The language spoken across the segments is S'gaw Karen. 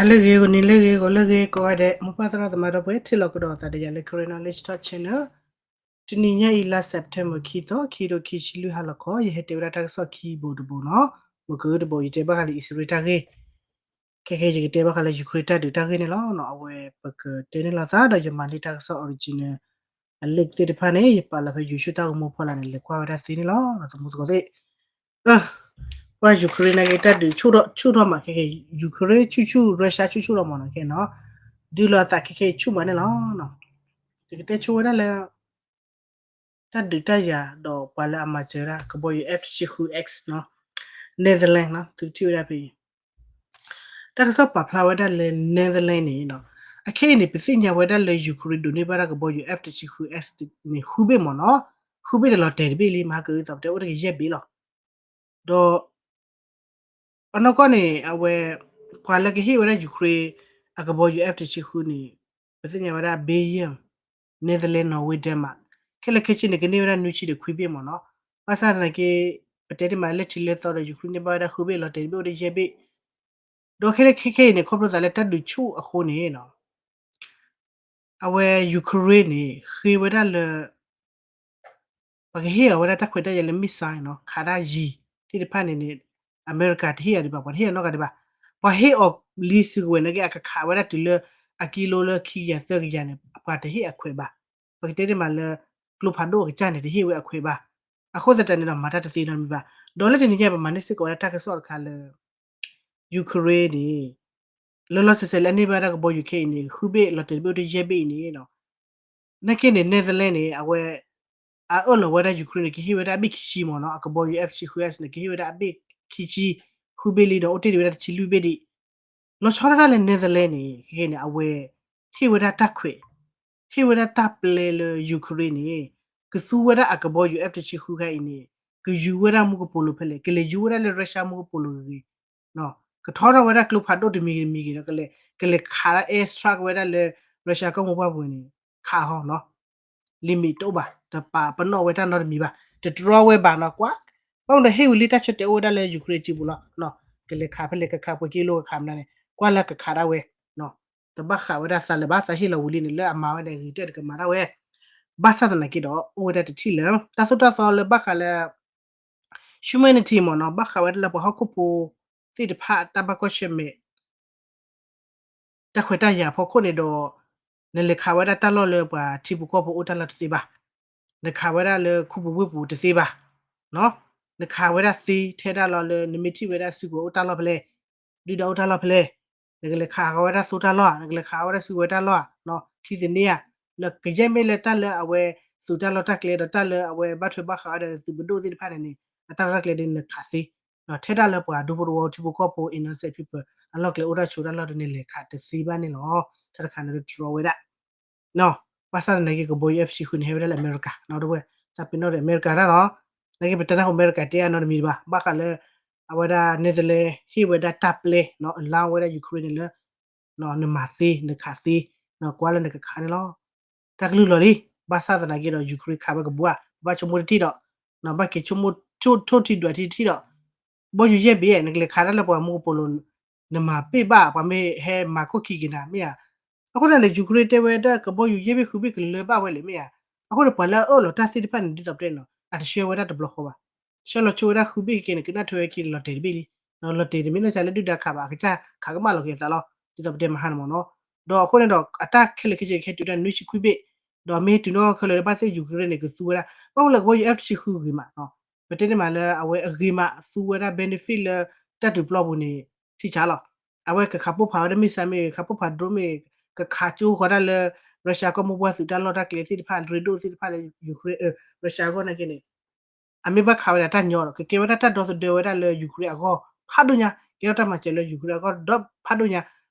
ဟါလၢအဂ့ၤ ဂီၤနံၤလၢအဂ့ၤ ဂီၤလၢအဂ့ၤ ကိးဂၤဒဲး မိၢ်ပၢ်သရၣ်သမါဒီပုၢ်ဝဲၢ် ထံၣ်လိာ်ကဒီးသးဒီးယၤလၢ Karen Knowledge Talk Channel တနံၤညါအံၤ လါ September ခံသီ ခံကထိခံဆံလွံၢ် ဟါလီၤခီ ယဟဲတဲဝဲဒၣ်တၢ်ကစီၣ်ခံဘိတဘိနီၤ, မ့ၢ်ကတဘိ ယတဲဘၣ်ဃးလၢအံၣ်စရ့လးတၢ်ဂ့ၢ်, ခဲခဲယကတဲဘၣ်ဃးလၢ Ukraine တၢ်ဒုးတၢ်ဂ့ၢ်န့ၣ်လီၤ. အဝဲပကတဲန့ၣ်လိာ်သးဒီးယမၤန့ၢ်တၢ်ကစီၣ် original အ link သ့ၣ်တဖၣ်န့ၣ် ယပာ်လီၤဖဲ YouTube တၢ်ဂီၤမူဖီလာ်န့ၣ် လဲၤကွၢ်ဝဲဒၣ်သ့န့ၣ်လီၤ. သမူသကိးသ့ၣ် ပှၤ Ukraine နာ်က့ တၢ်ဒုးဆူၣ်ထီၣ်မး ခဲခဲ Ukraine ဆူၣ်ဆူၣ် Russia ဆူၣ်ဆူၣ်လီၤမးနီၤ ခဲနီၤ, ဒုးလီၤအသးခဲခဲအံၤဆူၣ်မးန့ၣ်လီၤ. ယကတဲဆိဝဲဒၣ်လၢ တၢ်ဒုးတၢ်ယၤဒီးပှၤလၢအမၤစၢၤဝဲဒၣ်ကဘီယူၤ F တဆံဃု X နီၤ, Netherlands နီၤ သုကထံၣ်ဝဲဒၣ်ဖဲအံၤ တၢ်ကစီၣ်ပာ်ဖျါဝဲဒၣ်လၢ Netherlands န့ၣ်နီၤ, အခဲအံၤန့ၣ် ပသ့ၣ်ညါဝဲဒၣ်လၢ Ukraine ဒိးန့ၢ်ဘၣ်တၢ်ကဘီယူၤ F တဆံဃု X န့ၣ် ဃုဘ့ၣ်မးနီၤ, ဃုဘ့ၣ်ဒီးလီၤတဲာ်တဘ့ၣ်လံ မၤကသီးပတဲအိၣ်တကယဲၢ်ဘ့ၣ်လီၤ. ဒီး အနီၢ်ကီၢ်န့ၣ် အဝဲ ပှၤလၢကဟ့ၣ်ဝဲဒၣ် Ukraine အကဘီယူၤ F တဆံဃုန့ၣ် ပသ့ၣ်ညါဝဲဒၣ် Belgium, Netherlands, Norway, Denmark ခဲလၢာ်ခဲဆ့န့ၣ် ကန့ၢ်ဝဲဒၣ်နွံဆံဒီးခွံဘ့ၣ်မးနီၤ, ဘၣ်ဆၣ်သနာ်က့ ပတဲတ့ၢ်မးလၢထံးလၢသီဒီး Ukraine န့ၢ်ဘၣ်ဝဲဒၣ်ဃုဘ့ၣ်လီၤတဲာ်တဘ့ၣ်အိၣ်တယဲၢ်ဘ့ၣ်, ဒီးခဲလၢာ်ခဲဆ့အံၤန့ၣ် ခီဖျိသးလၢတၢ်ဒုးဆူၣ်အဃိန့ၣ်နီၤ အဝဲ Ukraine န့ၣ် ဃ့ဝဲဒၣ်လၢ ပှၤကဟ့ၣ်အီၤဝဲဒၣ်တၢ်ခွဲးတၢ်ယာ်လၢ missile နီၤ, ခးတၢ်ယံၤသ့ၣ်တဖၣ်န့ၣ်န့ၣ် အမဲရကၤတဟ့ၣ်အီၤဒံးဘၣ်, ပှၤတဟ့ၣ်အီၤနီတဂၤဒံးဘၣ်, ပှၤဟ့ၣ်အီၤလံစုကဝဲၤနာ်က့ အကခးဝဲဒၣ်တုၤလၢအကံလိလၢခံကယၤသၢကယၤန့ၣ် ပှၤတဟ့ၣ်အခွဲးဘၣ်, ပကတဲတ့ၢ်မးလၢ ကျိဖးဒိၣ်အကစၢ်န့ၣ် တဟ့ၣ်ဝဲအခွဲးဘၣ်, အဃိသတးန့ၣ်ဒီး မၤတၢ်တသ့နီတမံၤဘၣ်, ဒီးလၢတနံၤညါ ပမၤန့ၢ်စ့ၢ်ကီးဝဲဒၣ်တၢ်ကစီၣ်တခါလၢ Ukraine န့ၣ် လၢလီၤစဲးစဲးလၢအန့ၢ်ဘၣ်ဝဲဒၣ်ကဘီယူၤခဲအံၤန့ၣ် ဃုဘ့ၣ်လီၤတဲာ်တဘ့ၣ်အိၣ်တယဲၢ်ဘ့ၣ်အံၤန့ၣ် နာ်က့န့ၣ် Netherlands န့ၣ် အဝဲ အအၢၣ်လီၤဝဲဒၣ် Ukraine န့ၣ် ကဟ့ၣ်ဝဲဒၣ်အဘ့ၣ်ခံဆံမးနီၤ, အကဘီယူၤ F တဆံဃု X န့ၣ် ကဟ့ၣ်ဝဲဒၣ်အဘ့ၣ်ခံဆံ ဃုဘ့ၣ်လံဒီး အိၣ်တ့ၢ်ဒံးဝဲဒၣ်တဆံလွံၢ်ဘ့ၣ်ဒံး, လီၤဆီဒၣ်တၢ်လၢ Netherlands န့ၣ် ခဲခဲန့ၣ် အဝဲ ဟ့ၣ်ဝဲဒၣ်တၢ်ခွဲး ဟ့ၣ်ဝဲဒၣ်တၢ်ပျဲလၢ Ukraine န့ၣ် ကသူဝဲဒၣ်အကဘီယူၤ F တဆံဃုခါအံၤန့ၣ် ကယူၤဝဲဒၣ်မူကပိာ်လိၤဖဲလဲၣ်, ကလဲၤယူၤဝဲဒၣ်လၢ Russia မူကပိာ်လိၤဂ့ၤဂ့ၤ ကထီထီၣ်ဝဲဒၣ်ကျိဖးဒိၣ်တမံၤဂ့ၤတမံၤဂ့ၤဒီး ကလဲၤ ကလဲၤခးဒၣ် airstrike ဝဲဒၣ်လၢ Russia ကီၢ်မိၢ်ပှၢ်ပူၤန့ၣ် ခးဟီနီၤ, limit တအိၣ်ဘၣ်, တပာ်ပနီၣ်ဝဲတၢ်နီတမံၤဘၣ်, တတြီဝဲဘၣ်နီၤ, ကွၢ် ဘၣ်မနုၤဒီးဟ့ၣ်ဝံၤလံတၢ်ဆၢတဲာ်အိၣ်ဝဲဒၣ်လၢ Ukraine စုပူၤလီၤ, ကလဲၤခးဖဲလဲၣ် ကခးပှဲၤက့လိကခးမနုၤန့ၣ် ကွၢ်လၢကခးဒၣ်ဝဲ တဘၣ်ဃးဝဲဒၣ်သးလၢၤဘၣ်, သးဟ့ၣ်လီၤဝံၤလံန့ၣ် လၢအမၤဝဲဒၣ်ဂ့ၤကတၢၢ်တကမၤဒၣ်ဝဲ, ဘၣ်ဆၣ်သနာ်က့ဒီး အိၣ်ဝဲဒၣ်တထံၣ်လၢ တၢ်သိၣ်တၢ်သီလၢဘၣ်ဃးလၢ humanity မ့ၢ်နီၤ, ဘၣ်ဃးဝဲဒၣ်လၢပှၤဟီၣ်ခိၣ်ဖိသ့ၣ်တဖၣ်တၢ်ဘၣ်ကွၢ်ဆၢၣ်မဲာ် တၢ်ခွဲးတၢ်ယာ်အဖီခိၣ်န့ၣ်ဒီး နလဲၤခးဝဲဒၣ်တၢ်လီၢ်လၢပှၤထံဖိကီၢ်ဖိအိၣ်တၢ်လီၢ်တသ့ဘၣ်, နခးဝဲဒၣ်လၢခူပူၤဝ့ၢ်ပူၤတသ့ဘၣ်, နခးဝဲဒၣ်သ့ထဲဒၣ်လီၤလၢ နမ့ၢ်ထံၣ်ဝဲဒၣ်စုကဝဲၤအိၣ်တၢ်လီၢ်ဖဲလဲၣ်, ဒုၣ်ဒါအိၣ်တၢ်လီၢ်ဖဲလဲၣ်, နကလဲၤခးဃီဝဲဒၣ်သိတၢ်လီၢ်ဧါ, နကလဲၤခးဃီဝဲဒၣ်စုကဝဲၤတၢ်လီၢ်ဧါ, ထံသန့ဧါ, လၢကယဲၢ်မ့ၢ်လၢတၢ်လၢအဝဲ သုးတၢ်လီၢ်တၢ်ကျဲဒီးတၢ်လၢအဝဲဘၣ်ထွဲဘၣ်ဃးဝဲဒၣ်သုးပဒိၣ်သ့ၣ်တဖၣ်န့ၣ်န့ၣ် အတၢ်လီၢ်တၢ်ကျဲဒ်နခးသ့, ထဲဒၣ်လၢပှၤဒူဖိသဝီထံဖိကီၢ်ဖိ innocent people အလီၢ်ကျဲအိၣ်တၢ်ဆိးတၢ်လီၢ်ဒ်န့ၣ် လဲၤခးတသ့ဘၣ်န့ၣ်လီၤ. တၢ်တခါန့ၣ်တြီဝဲဒၣ် ဘၣ်ဆၣ်သနာ်က့ ကဘီယူၤ F တဆံဃုန့ၣ် ဟဲဝဲဒၣ်လၢအမဲရကၤ ဒီပုၢ်ဝဲၢ် သးပ့ၤနီၣ်ဒီးအမဲရကၤတၢ်လီၤ. နာ်က့ ပတနၢ်ဟူအမဲရကၤတဲအါနီတမံၤဘၣ်, ဘၣ်ဃးလၢ အဝဲဒၣ် Netherlands ဟ့ၣ်ဝဲဒၣ်တၢ်ပျဲ အ loan ဝဲဒၣ် Ukraine န့ၣ်လၢ နမၤသ့ နခးသ့ ကွၢ်လၢနကခးန့ၣ်လီၤ. တၢ်ကလုၢ်လီၤလံ, ဘၣ်ဆၣ်သနာ်က့ဒီး Ukraine ခးဝဲကဘှါ ပဘၣ်ဆိကမိၣ်တထံၣ်ဒီး ဘၣ်က့ၤဆိကမိၣ်ထိၣ်ထံၣ်ဒွးထံၣ်တထံၣ်ဒီး ကဘီယူၤယဲၢ်ဘ့ၣ် နကလဲၤခးတၢ်လၢပှၤမူကပိာ်လိၤ နမၤပ့ၢ်ဘၣ် ပှၤမ့ၢ်ဟဲမၤခိၣ်ခံက့ၤနၤ မ့ၢ်ဧါ. အဃိန့ၣ် Ukraine တဲဝဲဒၣ်ကဘီယူၤယဲၢ်ဘ့ၣ်ဃုဘ့ၣ် ကလၢဘၣ်ဝဲလဲၣ် မ့ၢ်ဧါ. အဃိန့ၣ် ပှၤလၢအအၢၣ်လီၤတၢ်သ့ၣ်တဖၣ်န့ၣ် ဒ်သိးပတဲန့ၣ် အတဆှၢဝဲဒၣ်တဘျီဃီဘၣ်. ဆှၢလီၤဆိဝဲဒၣ်ဃုဘ့ၣ်က့န့ၣ် ကနၣ်ထွဲဝဲခံလီၤတဲာ်တဘ့ၣ်လံ. လီၤတဲာ်တမ့ၢ်နီၢ်ကီၢ်လၢဒုၣ်ဒါခးဘၣ် အကစၢ်ခးကမၣ်လီၤက့ၤအသးလီၤ. ဒ်သိးပတဲမဟါန့ၣ်မ့ၢ်နီၤ. ဒီးအဃိန့ၣ်ဒီး အတၢ်ခဲလၢာ်ခဲဆ့ကဟဲတုၤဒၣ်နွံဆံခွံဘ့ၣ်, ဒီးမ့ၢ်တုၤနီၢ်ခဲလၢာ်လၢဘၣ်သ့ၣ် Ukraine န့ၣ် ကသူဝဲဒၣ် ဘၣ်မနုၤလၢကဘီယူၤ F တဆံဃုဂ့ၤမးနီၤ. ပတဲန့ၣ်မးလၢအဝဲအဂ့ၤမး သူဝဲဒၣ် benefit လၢတၢ်ဒုးပျီပူၤန့ၣ် ထံၣ်ဆါလီၤ. အဝဲကခးပိၢ်ဖးဝဲဒၣ် missile မ့ၢ်ဂ့ၤ ခးပိၢ်ဖး drone မ့ၢ်ဂ့ၤ ကခးကၠိဃီၤတၢ်လၢ Russia ကီၢ်မိၢ်ပှၢ်သုးတၢ်လီၢ်တၢ်ကျဲသ့ၣ်တဖၣ် ရ့ဒိၣ်သ့ၣ်တဖၣ်လၢ Ukraine, Russia အဂီၢ်နာ်က့န့ၣ် အမ့ၢ်ဘၣ်ခးဝဲဒၣ်တၢ်ညီဒီး ကကဲဝဲဒၣ်တၢ်ဒီသဒၢဝဲဒၣ်လၢ Ukraine အဂီၢ်ဖးဒိၣ်ညါ, ကဲထီၣ်တၢ်မၤစၢၤလၢ Ukraine အဂီၢ်ဒီးဖးဒိၣ်ညါ,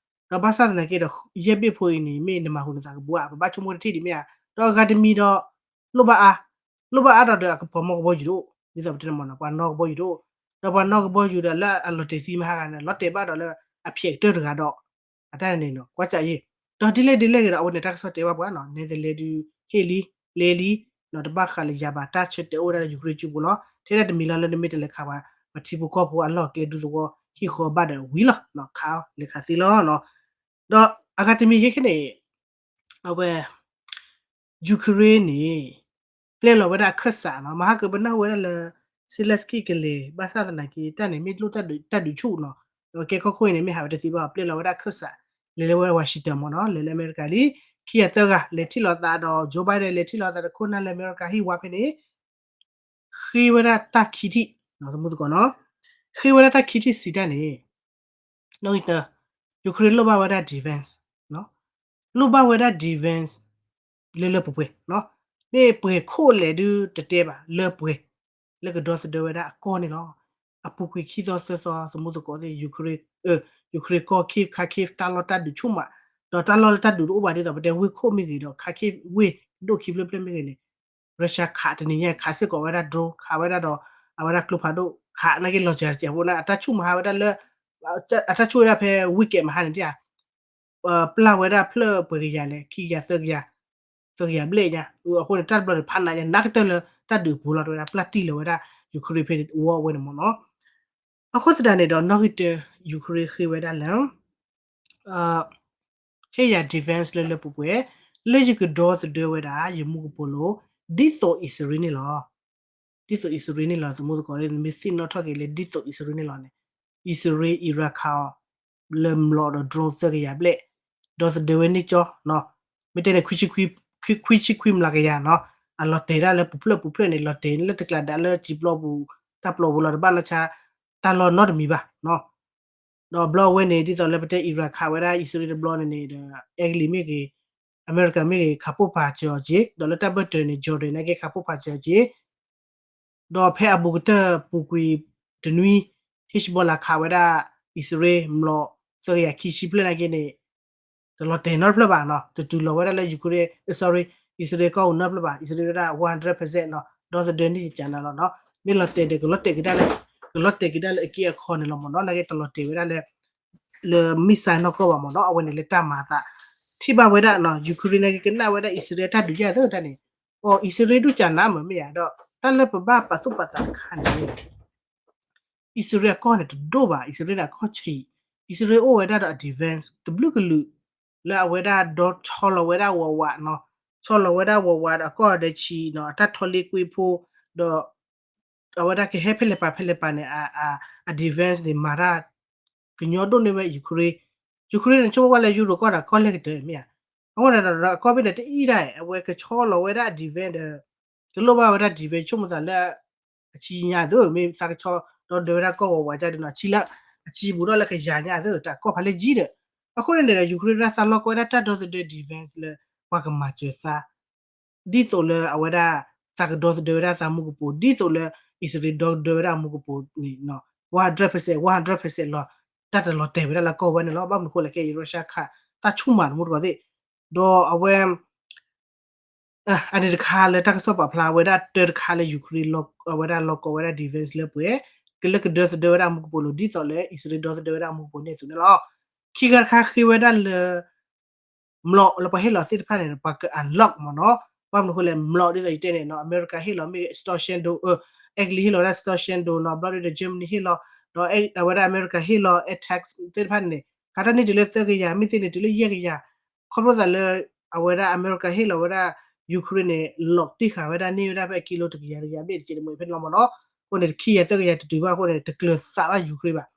ဒီးဘၣ်ဆၣ်သနာ်က့ဒီး ယဲၢ်ဘ့ၣ်ဖိအံၤန့ၣ် မ့ၢ်နမၤဟူးနသးကဘှါ ပဘၣ်ဆိကမိၣ်တထံၣ်ဒံးမ့ၢ်ဧါ, ဒီးအဂၤတမံၤဒီး လိၣ်ဘၣ်အါ, လိၣ်ဘၣ်အါဒီးဒီးအကပှၤမီကဘီယူၤတအိၣ်, ဒ်သိးပတဲန့ၣ်မ့ၢ်နီၤ ပှၤနီၢ်ကဘီယူၤတအိၣ်, ဒီးပှၤနီၢ်ကဘီယူၤဒီးလၢအလီၤတဲာ်သံမဟါဂၤန့ၣ် လီၤတဲာ်ဘၣ်ဒီးလၢအဖျဲးကတၢၢ်တဂၤဒီး အတၢ်န့ၣ်နီၤ ကွၢ်စးအံၤ, ဒီးဒ်လဲၣ်ဒ်လဲၣ်ဂ့ၤဒီး အဝဲန့ၣ်တၢ်ကစီၣ်တဲဘၣ်ပှၤနီၤ Netherlands ဒုး ဟ့ၣ်လံ, လဲၤလံ, နီၤ တဘၣ်ဃးလၢယၤဘၣ် တၢ်ဆၢတဲာ်အိၣ်ဝဲဒၣ်လၢ Ukraine စုပူၤလီၤ. ထဲဒၣ်တမံၤလီၤလၢနမ့ၢ်တလဲၤခးဘၣ် ပှၤထံဖိကီၢ်ဖိအလီၢ်ကျဲဒူသဝီ ဟံၣ်ဃီဘၣ်ဒီးဝံၤလီၤ, ခးအီၤ လဲၤခးသ့လီၤနီၤ. ဒီးအဂၤတမံၤခဲခဲန့ၣ် အဝဲ Ukraine န့ၣ် ပျဲလီၤဝဲဒၣ်အခၢၣ်စးနီၤ, မဟါကပနၢ်ဟူဝဲဒၣ်လၢ Zelenskyy ကလဲၤ ဘၣ်ဆၣ်သနာ်က့ တၢ်န့ၣ်မ့ၢ်လိၣ်တၢ်ဒုးဆူၣ်နီၤ, ဒီးကဲခီခိၣ်အံၤန့ၣ် မ့ၢ်ဟးဝဲတသ့ဘၣ် ပျဲလီၤဝဲဒၣ်အခၢၣ်စး လဲၤလၢဝဲ Washington မ့ၢ်နီၤ, လဲၤလၢအမဲရကၤလံ, ခံဂၤသၢဂၤ လဲၤထံၣ်လိာ်သးဒီး Joe Biden လဲၤထံၣ်လိာ်သးဒီးခိၣ်နၢ်လၢအမဲရကၤဟံၣ်ဝါဖဲန့ၣ် ဃ့ဝဲဒၣ်တၢ်ခံထံၣ် သမူသကိးနီၤ, ဃ့ဝဲဒၣ်တၢ်ခံထံၣ်စံးတၢ်န့ၣ် နီၣ်ဂံၢ်တၢ Ukraine လိၣ်ဘၣ်ဝဲဒၣ် defense လိၣ်ဘၣ်ဝဲဒၣ် defense လၢလၢပှဲၤပှဲၤ, မ့ၢ်ပှဲၤခိၣ်လဲၣ်ဒုတတဲဘၣ် လၢပှဲၤ လၢကဒီသဒၢဝဲဒၣ်အကီၢ်န့ၣ်လီၤ. အပူၤကွံာ်ခံသီသၢသီ သမူသကိးသ့ၣ် Ukraine ကီၢ် Kyiv Kharkiv တၢ်လီၢ်တၢ်ဒုးဆူၣ်မး, ဒီးတၢ်လီၢ်လၢတၢ်ဒုးတအိၣ်ဘၣ်ဒ်သိး ပတဲဝ့ၢ်ခိၣ်မ့ၢ်ဂ့ၤဒီး Kharkiv ဝ့ၢ်ဒိၣ်ခံဖျၢၣ်ဖျၢၣ်မ့ၢ်ဂ့ၤန့ၣ် Russia ခးတနံၤညါ ခးစ့ၢ်ကီးဝဲဒၣ် drone ခးဝဲဒၣ်ဒီး အဝဲဒၣ်ကျိဖးဒိၣ် ခးနာ်က့လီၤစှၤတစဲးဖိန့ၣ် အတၢ်ဆူၣ်မၤဟးဝဲဒၣ်လၢ အတၢ်ဆူၣ်ဝဲဒၣ်ဖဲ weekend မဟါန့ၣ်တဧါ ပျၢ်ဝဲဒၣ်ဖျၢၣ်ပှဲၤကယၤလဲၣ် ခံကယၤသၢကယၤ သၢကယၤဘျဲၣ်ညါ, အဃိန့ၣ် တၢ်တဘျီန့ၣ် ဖးနးညါ နးကတၢၢ်လၢတၢ်ဒုးအပူၤလီၤ တဲဝဲဒၣ် ပျၢ်တံၢ်လီၤဝဲဒၣ် Ukraine ဖဲအဝဲန့ၣ်မ့ၢ်နီၤ. အဃိသတးန့ၣ်ဒီး နီၣ်ဂံၢ်တၢ Ukraine ဃ့ဝဲဒၣ်လၢ ဟ့ၣ်ယၤ defense လၢလၢပှဲၤပှဲၤ လၢယကဒီသဒၢဝဲဒၣ် ယမူကပိာ်လိၤ ဒ်သိးအံၣ်စရ့လးန့ၣ်လီၤ. ဒ်သိးအံၣ်စရ့လးန့ၣ်လီၤ သမူသကိး မ့ၢ်သ့ၣ်နီၣ်ထီၣ်က့ၤလၢ ဒ်သိးအံၣ်စရ့လးန့ၣ်လီၤန့ၣ် အံၣ်စရ့လး Iran ခးအီၤ လၢမျိာ်ဒီး drone သၢကယၤဘျဲၣ် ဒီသဒၢဝဲန့ၢ်ကၠီနီၤ, မ့ၢ်တဲန့ၣ် ခွံဆံခွံမျးကယၤနီၤ, အလီၤတဲာ်ဒၣ်လၢပူၤဖျၢၣ်ပူၤဖျၢၣ်န့ၣ် လီၤတဲာ်လၢတကျးဒၣ်လၢစံာ်ပျီပူၤ တၢ်ပျီပူၤလီၤ တဘၣ်နီၢ်ဆါ တၢ်လီၢ်နီတမံၤဘၣ်နီၤ. ဒီးဘျီအဝဲန့ၣ် ဒ်သိးလၢပတဲ Iran ခးဝဲဒၣ်အံၣ်စရ့လးတဘျီန့ၣ်န့ၣ်ဒီး အဲကလံးမ့ၢ်ဂ့ၤ အမဲရကၤမ့ၢ်ဂ့ၤ ခးပိၢ်ဖးစၢၤအီၤက့ၤ ဒီးလၢတၢ်ဘၢၣ်တၢၢ်န့ၣ် Jordan နာ်က့ခးပိၢ်ဖးစၢၤအီၤက့ၤ ဒီးဖဲအဘူးကတၢၢ်ပူၤကွံာ်တနွံ Hezbollah ခးဝဲဒၣ်အံၣ်စရ့လးမျိာ် သၢကယၤခံဆံဖျၢၣ်နာ်က့န့ၣ် တလီၤတဲာ်နီတဖျၢၣ်ဘၣ်နီၤ, တတုၤလီၤဝဲဒၣ်လၢ Ukraine, sorry, အံၣ်စရ့လးကီၢ်ပူၤနီတဖျၢၣ်ဘၣ်, အံၣ်စရ့လးဝဲဒၣ် one hundred percent နီၤ, ဒီသဒၢန့ၢ်ယကနၤလီၤနီၤ, မ့ၢ်လီၤတဲာ်ဒီး ကလီၤတဲာ်ကဒါလၢ ကလီၤတဲာ်ကဒါလၢအက့အခီန့ၣ်လီၤမ့ၢ်နီၤ, နာ်က့တလီၤတဲာ်ဝဲဒၣ်လၢ လၢ missile နီၢ်ကီၢ်ဘၣ်မ့ၢ်နီၤ, အဝဲန့ၣ်လၢတၢ်မၤအသး ထံၣ်ဘၣ်ဝဲဒၣ်နီၤ, Ukraine နာ်က့ကနၣ်ဝဲဒၣ်အံၣ်စရ့လးတၢ်ဒုးယၤသၢတၢ်န့ၣ်, အီၤ အံၣ်စရ့လးဒုးကနၣ်မ့ၢ်မ့ၢ်ယါဒီး တၢ်လၢပဘၣ်ပာ်သူၣ်ပာ်သးတခါန့ၣ် အံၣ်စရ့လးအကီၢ်န့ၣ်တဒိၣ်ဘၣ်, အံၣ်စရ့လးန့ၣ်အကီၢ်ဆံး, အံၣ်စရ့လးအိၣ်ဝဲဒၣ်ဒီးအ defense တဘျုးကလုာ် လၢအဝဲဒၣ်ဒီဆီလီၤဝဲဒၣ်ဝးဝးနီၤ, ဆီလီၤဝဲဒၣ်ဝးဝးဒီးအကီၢ်ဒီးဆံးနီၤ, အတၢ်ထီလ့ကွ့ဖိ ဒီး အဝဲဒၣ်ကဟဲဖဲလဲၣ်ပာ်ဖဲလဲၣ်ပာ်န့ၣ် အ defense န့ၣ် မၤတၢ်ကညီဒိၣ်န့ၢ်ဝဲ Ukraine, Ukraine န့ၣ် ဆိကမိၣ်ဝဲလၢ Europe ကီၢ်ဒီးကီၢ်လဲၣ်ကတၢၢ်မ့ၢ်ဧါ, အဃိန့ၣ်ဒီးအကီၢ်ဘ့ၣ်န့ၣ်တအံၣ်ဒၣ် အဝဲကဆီလီၤဝဲဒၣ်အ defense ဒီး ကလိၣ်ဘၣ်ဝဲဒၣ် defense ဆိကမိၣ်သးလၢ အဆံညါသ့ မ့ၢ်သးကဆီဒီးဒၢဝဲဒၣ်ကီၢ်ဝးဝးကဒီးနီၤ, အဆံလၢ အဆံဘူးဒီးလၢကယၤညါသ့ တၢ်ကီၢ်ဖးလဲၢ်ကံဒီး, အဃိန့ၣ်ဒီး Ukraine ဒၣ်သးလီၢ်ကီၢ်ဝဲဒၣ်တၢ်ဒီသဒၢ defense လၢ ပှၤကမၤစၢၤသး ဒ်သိးလၢအဝဲဒၣ် သးကဒီသဒၢဝဲဒၣ်သးမူကပိာ် ဒ်သိးလၢအံၣ်စရ့လးဒီသဒၢဝဲဒၣ်အမူကပိာ်န့ၣ် one hundred percent, one hundred percent လီၤ, တၢ်တလီၤတဲာ်ဝဲဒၣ်လၢကီၢ်ဝဲန့ၣ်လီၤ, ဘၣ်မနုၤဃိလဲၣ်ကဲ Russia ခး တၢ်ဆူၣ်မးတမူတကိးသ့ၣ်, ဒီးအဝဲ အန့ၣ်တခါလၢတၢ်ကစီၣ်ပာ်ဖျါဝဲဒၣ်တၢတခါလၢ Ukraine အဝဲဒၣ်လီၢ်ကီၢ်ဝဲဒၣ် defense လၢပှဲၤ ကလၢကဒီသဒၢဝဲဒၣ်အမူကပိာ်လိၤ ဒ်သိးလၢအံၣ်စရ့လးဒီသဒၢဝဲဒၣ်အမူကပိာ်န့ၣ်အသိးန့ၣ်လီၤ. ခံခါတခါဃ့ဝဲဒၣ်လၢ မျိာ်လၢပှၤဟ့ၣ်လီၤသ့ၣ်တဖၣ်န့ၣ် ပှၤက unlock မ့ၢ်နီၤ, ဘၣ်မနုၤဃိလဲၣ် မျိာ်ဒ်သိးယတဲန့ၣ်နီၤ အမဲရကၤဟ့ၣ်လီၤမ့ၢ်ဂ့ၤ extortion drone, အဲကလံးဟ့ၣ်လီၤဝဲဒၣ် extortion drone နီၤ, ဘျီဒ်ဒီး Germany ဟ့ၣ်လီၤ, ဒီးအဝဲဒၣ်အမဲရကၤဟ့ၣ်လီၤ attack သ့ၣ်တဖၣ်န့ၣ် ခးတၢ်န့ၢ်တုၤလၢသၢကယၤ မ့ၢ်သ့န့ၣ်တုၤလၢယဲၢ်ကယၤ, ခီဖျိသးလၢ အဝဲဒၣ်အမဲရကၤဟ့ၣ်လီၤဝဲဒၣ် Ukraine န့ၣ် လီၤတံၢ်ဃာ်ဝဲဒၣ်န့ၢ်ဝဲဒၣ်ဖဲအကံလိတကယၤတကယၤဘျဲၣ်တကဲးတမှဲဖဲန့ၣ်လီၤမ့ၢ်နီၤ, အဃိန့ၣ် ခံယၤသၢကယၤတတုၤဘၣ်အဃိန့ၣ် တကျၢၤသးဘၣ် Ukraine ဘၣ်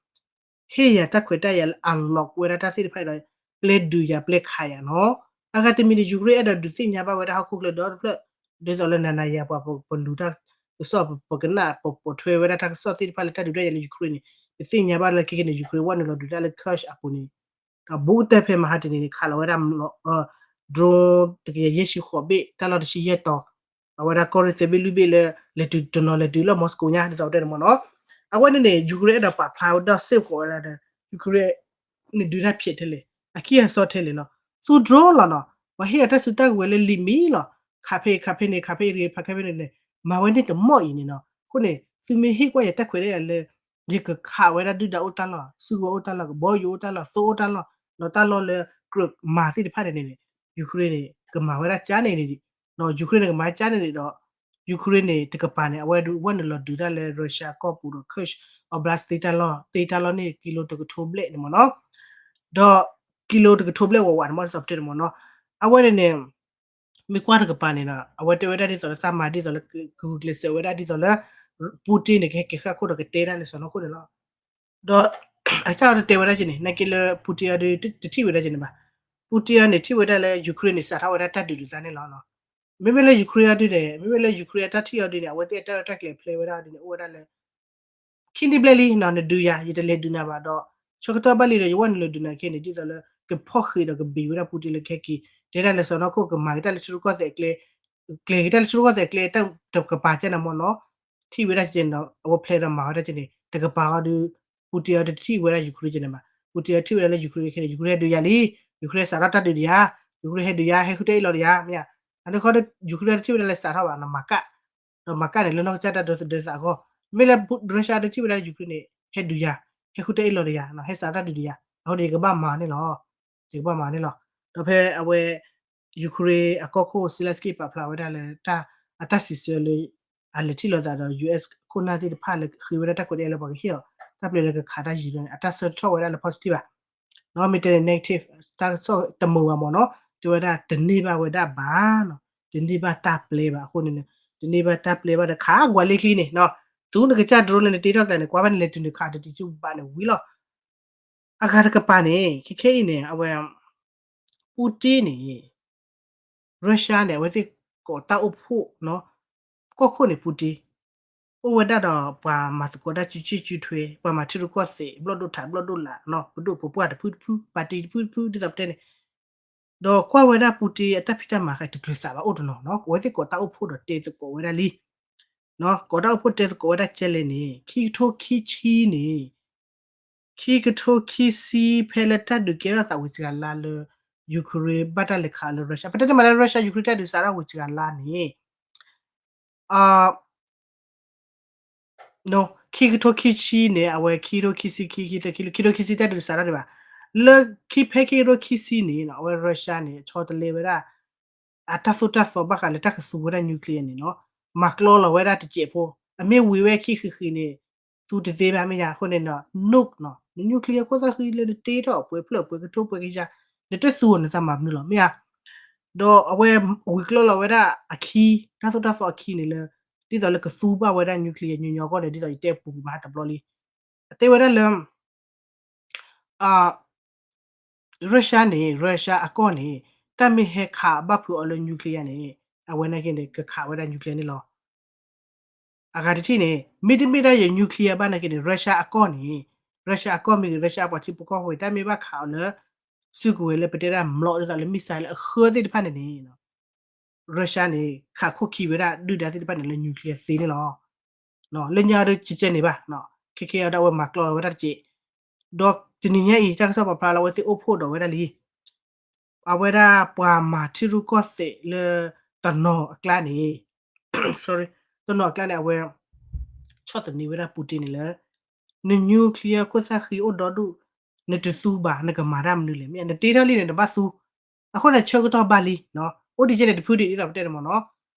ဟ့ၣ်ယၤတၢ်ခွဲးတၢ်ယာ်လၢ unlock ဝဲဒၣ်တၢ်သ့ၣ်တဖၣ်အံၤဒီး ပျဲဒုးယၤပျဲခးယၤနီၤ, အဂၤတမံၤန့ၣ် Ukraine အဲၣ်ဒိးဒုးသ့ၣ်ညါဘၣ်ဝဲဒၣ်ဟီၣ်ခိၣ်ချၢဒီတဖျၢၣ်, ဒ်သိးလၢနၤနၤယၤပှၤပလူၤတၢ်ကစီၣ် ပကနၣ် ပပိာ်ထွဲဝဲဒၣ်တၢ်ကစီၣ်သ့ၣ်တဖၣ်လၢတၢ်ဒုးတၢ်ယၤလၢ Ukraine န့ၣ် ပသ့ၣ်ညါဘၣ်လၢခဲကနံၣ် Ukraine ဝဲနုာ်လီၤဒုးတၢ်လၢ Kursk အပူၤန့ၣ် ဒီးဘူးကတၢၢ်ဖဲမဟါတနံၤန့ၣ် ခးလီၤဝဲဒၣ် drone တကယၤယဲၢ်ဆံဃိးဘ့ၣ် တၢ်လီၢ်တဆံယဲၢ်တီၤ, အဝဲဒၣ်ကီၢ်ရ့ၣ်သၢဘ့ၣ်လွံၢ်ဘ့ၣ်လၢ လဲၤတုၤတနီၤလဲၤတုၤလၢ Moscow ညါ ဒ်သိးတဲန့ၣ်မ့ၢ်နီၤ, အဝဲန့ၣ်န့ၣ် Ukraine အဲၣ်ဒိးပာ်ဖျါဝဲဒၣ်စ့ၢ်ကီးဝဲဒၣ်ဒီး Ukraine န့ၣ်ဒုးတၢ်ဖျဲးထဲလဲၣ် အခံအစီထဲလဲၣ်နီၤ, သူ drone လီၤနီၤ, ပှၤဟ့ၣ်အတၢ်စုတၢ်ကဝဲၤလၢလံာ်မံၤလီၤ, ခးဖဲခးဖဲန့ၣ် ခးဖဲအံၤတဂ့ၤ ခးဖဲန့ၣ်န့ၣ် မၤဝဲန့ၣ်တမီၢ်အံၤန့ၣ်နီၤ, အဃိန့ၣ် သုမ့ၢ်ဟ့ၣ်ကွၢ်ယၤတၢ်ခွဲးတၢ်ယာ်လၢ ယကခးဝဲဒၣ်ဒုၣ်ဒါအိၣ်တၢ်လီၢ် စုကဝဲၤအိၣ်တၢ်လီၢ် ကဘီယူၤအိၣ်တၢ်လီၢ် သိအိၣ်တၢ်လီၢ် ဒီးတၢ်လီၢ်လၢကြၢးမၤသ့ၣ်တဖၣ်န့ၣ်န့ၣ် Ukraine န့ၣ် ကမၤဝဲဒၣ်ကၠါန့ၣ်န့ၣ် Ukraine န့ၣ် ကမၤကၠါန့ၣ်န့ၣ်ဒီး Ukraine န့ၣ် တကပၤန့ၣ် အဝဲဒုးဝဲနုာ်လီၤဒုးတၢ်လၢ Russia ကီၢ်ပူၤဒီး Kursk Oblast တ့တၢ်လီၢ် တ့တၢ်လီၢ်န့ၣ် ကံလိတကထိဘျဲၣ်န့ၣ်မ့ၢ်နီၤ, ဒီး ကံလိတကထိဘျဲၣ်ဝးဝးန့ၣ်မ့ၢ်ဒ်သိးပတဲန့ၣ်မ့ၢ်နီၤ. အဝဲန့ၣ်န့ၣ် မ့ၢ်ကွၢ်တကပၤန့ၣ်နီၤ အဝဲတဲဝဲဒၣ်ဒ်သိးလၢသးမၤဒ်သိးလၢ ကဂုာ်ကျဲးစၢးဝဲဒၣ်ဒ်သိးလၢ Putin န့ၣ် ကဟဲက့ၤဃၣ်ခိၣ်ဒီးကတဲဒၣ်လၢစီၤနီၢ်ခိၣ်န့ၣ်လီၤ. ဒီး အစၢ်အီၤတတဲဝဲဒၣ်က့န့ၣ် နာ်က့လၢ Putin အီၤဒုးတထံၣ်ဝဲဒၣ်က့န့ၣ်ဘၣ်. Putin အီၤန့ၣ် ထံၣ်ဝဲဒၣ်လၢ Ukraine န့ၣ် စးထီၣ်ဝဲဒၣ်တၢ်ဒုးဒုးသးန့ၣ်လီၤ. မ့မ့ၢ်လၢ Ukraine အီၤဒုးန့ၣ် မ့မ့ၢ်လၢ Ukraine အတၢ်ထံၣ်အီၤဒုးန့ၣ် အဝဲသ့ၣ်အတၢ်ရဲၣ်တၢ်ကျဲၤဖျဲဝဲဒၣ်အီၤဒုးန့ၣ် အိၣ်ဝဲဒၣ်လၢ ခံနံၣ်ဘျဲၣ်လံနီၤ နဒုးယၤ ယတလဲၤဒုးနၤဘၣ်ဒီး ဆၢကတီၢ်ဘၣ်လံဒီး ယဝဲနုာ်လၢဒုးနၤခဲအံၤန့ၣ် ဒ်သိးလၢ ကဖီၣ်ဃံးဒီးကဘံးဝဲဒၣ် Putin လၢခဲက့ၤ တဲဒၣ်လၢစီၤနီၢ်ခိၣ်ကမၤက့ၤတၢ်လၢထံရူၢ်ကီၢ်သဲးအကျဲ ကျဲၤက့ၤတၢ်လၢထံရူၢ်ကီၢ်သဲးအကျဲ တကပၤကဲန့ၣ်မ့ၢ်နီၤ ထံၣ်ဝဲဒၣ်ကဲန့ၣ် အဝဲဖျဲးဒီးမၤဝဲဒၣ်ကဲန့ၣ် တကပၤဃီဒီး Putin အီၤတထံၣ်ဝဲဒၣ် Ukraine ကဲန့ၣ်ဘၣ်. Putin အီၤထံၣ်ဝဲဒၣ်လၢ Ukraine ခဲန့ၣ် Ukraine ဟဲဒုးယၤလံ Ukraine စးထီၣ်တၢ်ဒုးဒံးယၤ Ukraine ဟဲဒုးယၤ ဟဲဃုတၢ်အ့ၣ်လိာ်ဒံးယၤ မ့ၢ်ဧါ. အန့ၣ်ဃီဒီး Ukraine တထံၣ်ဝဲဒၣ်လၢစးထီၣ်ဘၣ်နီၤ မၤကၢ် ဒီးမၤကၢ်န့ၣ် လၢနီၢ်ကစၢ်တၢ်ဒိသူၣ်ဒိသးအဂီၢ် မ့ၢ်လၢ Russia တထံၣ်ဝဲဒၣ် Ukraine န့ၣ် ဟဲဒုးယၤ ဟဲဃုတၢ်အ့ၣ်လိာ်ဒံးယၤ ဟဲစးထီၣ်တၢ်ဒုးဒံးယၤ အဃိန့ၣ် ယကဘၣ်မၤန့ၣ်လီၤ ယကဘၣ်မၤန့ၣ်လီၤ. ဒီးဖဲအဝဲ Ukraine အကီၢ်ခိၣ် Zelenskyy ပာ်ဖျါဝဲဒၣ်လၢ အတၢ်စံးဆၢလၢ အလဲၤထံၣ်လိာ်သးဒီး US ခိၣ်နၢ်သ့ၣ်တဖၣ်လၢဃ့ဝဲဒၣ်တၢ်ခွဲးတၢ်ယာ်လၢပှၤကဟ့ၣ်အီၤ တၢ်ပျဲလၢကခးတၢ်ယံၤန့ၣ် အတၢ်ဆၢထီၣ်ဝဲဒၣ်လၢ positive ဘၣ် မ့ၢ်တဲန့ၣ် negative တၢ်ကစီၣ်တမုာ်ဘၣ်မ့ၢ်နီၤ တဲဝဲဒၣ်တန့ၢ်ဘၣ်ဝဲဒၣ်ဘၣ်နီၤ တန့ၢ်ဘၣ်တၢ်ပျဲဘၣ်အဃိန့ၣ် တန့ၢ်ဘၣ်တၢ်ပျဲဘၣ်ဒီးခးကွၢ်လ့ချံန့ၣ် သူနကစၢ် drone လၢနတ့ထီၣ်ကျဲန့ၣ် ကွၢ်ဘၣ်နလဲၤတုၤနခးတတံၤဆူဘၣ်န့ၣ်ဝံၤလီၤ. အဂၤတကပၤန့ၣ် ခဲခဲအံၤန့ၣ် အဝဲ Putin န့ၣ် Russia န့ၣ် အဝဲသ့ၣ်ကိးတၢ်အိၣ်ဖှိၣ် ကီၢ်ခိၣ်န့ၣ် Putin အိၣ်ဝဲဒၣ်ဒီးပှၤမၤသကိးတၢ်စုဆံၣ်စုထွဲ ပှၤမၤထံရူၢ်ကီၢ်သဲး ဘျီၣ်ဒိၣ်ထးဘျီၣ်ဒိၣ်လာ် ပဒိၣ်ပပှၢ်တဖုတဖု ပၣ်တံၣ်တဖုတဖု ဒ်သိးပတဲန့ၣ် ဒီးကွၢ်ဝဲဒၣ် Putin အတၢ်ဖံးတၢ်မၤဃဲတချုးသးဘၣ်အိၣ်တနီၤနီၤ အဝဲသ့ၣ်ကိးတၢ်အိၣ်ဖှိၣ်ဒီးတဲသကိးဝဲဒၣ်လံ ကိးတၢ်အိၣ်ဖှိၣ်တဲသကိးဝဲဒၣ်ကဲလဲၣ်န့ၣ် ခံကထိခံဆံန့ၣ် ခံကထိခံဆံဖဲလၢတၢ်ဒုးကဲထီၣ်သးဝံၤစှၤလါလၢ Ukraine ဘၣ်တၢ်လဲၤခးအီၤလၢ Russia ပတဲတမံၤလၢ Russia Ukraine တၢ်ဒုးစးထီၣ်ဝံၤစှၤလါန့ၣ် ခံကထိခံဆံန့ၣ် အဝဲခံကထိခံဆံခံ ခံကထိခံဆံ ခံကထိခံဆံတၢ်ဒုးစးထီၣ်ဒံးဘၣ်. လၢခံဖဲခံကထိခံဆံန့ၣ် အဝဲ Russia န့ၣ် ဆီတလဲဝဲဒၣ် အတၢ်သိၣ်တၢ်သီဘၣ်ဃးလၢတၢ်ကသူဝဲဒၣ် nuclear န့ၣ်နီၤ မၤကျီလီၤဝဲဒၣ်တစဲးဖိ အမ့ၢ်ဝံၤဝဲခံဃံးဃံးန့ၣ် သူတသ့ဘၣ်မ့ၢ်ယါ အဃိန့ၣ်နီၤ nuke နီၤ န nuclear ခိၣ်သၣ်ဃံလၢနတ့ထီၣ် ပှဲၤဖျၢၣ်ပှဲၤကထိပှဲၤကယၤ နတသူအီၤနသးမၤမနုၤလီၤ မ့ၢ်ဧါ. ဒီးအဝဲဝံၤကျီလီၤဝဲဒၣ်အခံ တၢ်သိၣ်တၢ်သီအခံန့ၣ်လၢ ဒ်သိးလၢကသူဘၣ်ဝဲဒၣ် nuclear ညီညီအဂီၢ်န့ၣ် ဒ်သိးယတဲပူၤပူၤမၤဟါတဘျီလံ အတဲဝဲဒၣ်လၢ Russia န့ၣ် Russia အကီၢ်န့ၣ် တၢ်မ့ၢ်ဟဲခးဘၣ်ဖုးအီၤလၢ nuclear န့ၣ် အဝဲနာ်က့န့ၣ် ကခးဝဲဒၣ် nuclear န့ၣ်လီၤ. အဂၤတထံၣ်န့ၣ် မ့တမ့ၢ်ဒၣ်ယ nuclear ဘၣ်နာ်က့န့ၣ် Russia အကီၢ်န့ၣ် Russia အကီၢ်မ့ၢ်ဂ့ၤ Russia အပှၤထံဖိကီၢ်ဖိ တၢ်မ့ၢ်ဘၣ်ခးအီၤလၢ စုကဝဲၤလၢပတဲဒၣ်မျိာ်ဒ်သိးလၢ missile လၢအဃၢသ့ၣ်တဖၣ်န့ၣ်န့ၣ် Russia န့ၣ် ခးခိၣ်ခံဝဲဒၣ်ဒုၣ်ဒါသ့ၣ်တဖၣ်န့ၣ်လၢ nuclear သ့န့ၣ်လီၤ. လၢညါဒီးကကဲန့ၣ်ဘၣ် ခဲခဲအံၤဒီးအဝဲမၤကျီလီၤဝဲဒၣ်တစဲး ဒီးတနံၤညါအံၤ တၢ်ကစီၣ်ပာ်ဖျါလၢအဝဲသ့ၣ်အိၣ်ဖှိၣ်ဒီးဝဲဒၣ်လံ အဝဲဒၣ်ပှၤမၤထံရူၢ်ကီၢ်သဲးလၢ တနီၤအကျါန့ၣ် တနီၤအကျါန့ၣ် အဝဲ ဆီၣ်သနံးဝဲဒၣ် Putin န့ၣ်လၢ န nuclear ခိၣ်သၣ်ဃံအိၣ်ဒီဒူၣ် နတသူဘၣ် နကမၤတၢ်မနုၤလဲၣ် မ့ၢ်နတ့ထီၣ်လံန့ၣ် နဘၣ်သူ အဃိန့ၣ်ဆၢကတီၢ်ဘၣ်လံ အိၣ်ဒံးကဲန့ၣ်တဖုဒံး ဒ်သိးပတဲန့ၣ်မ့ၢ်နီၤ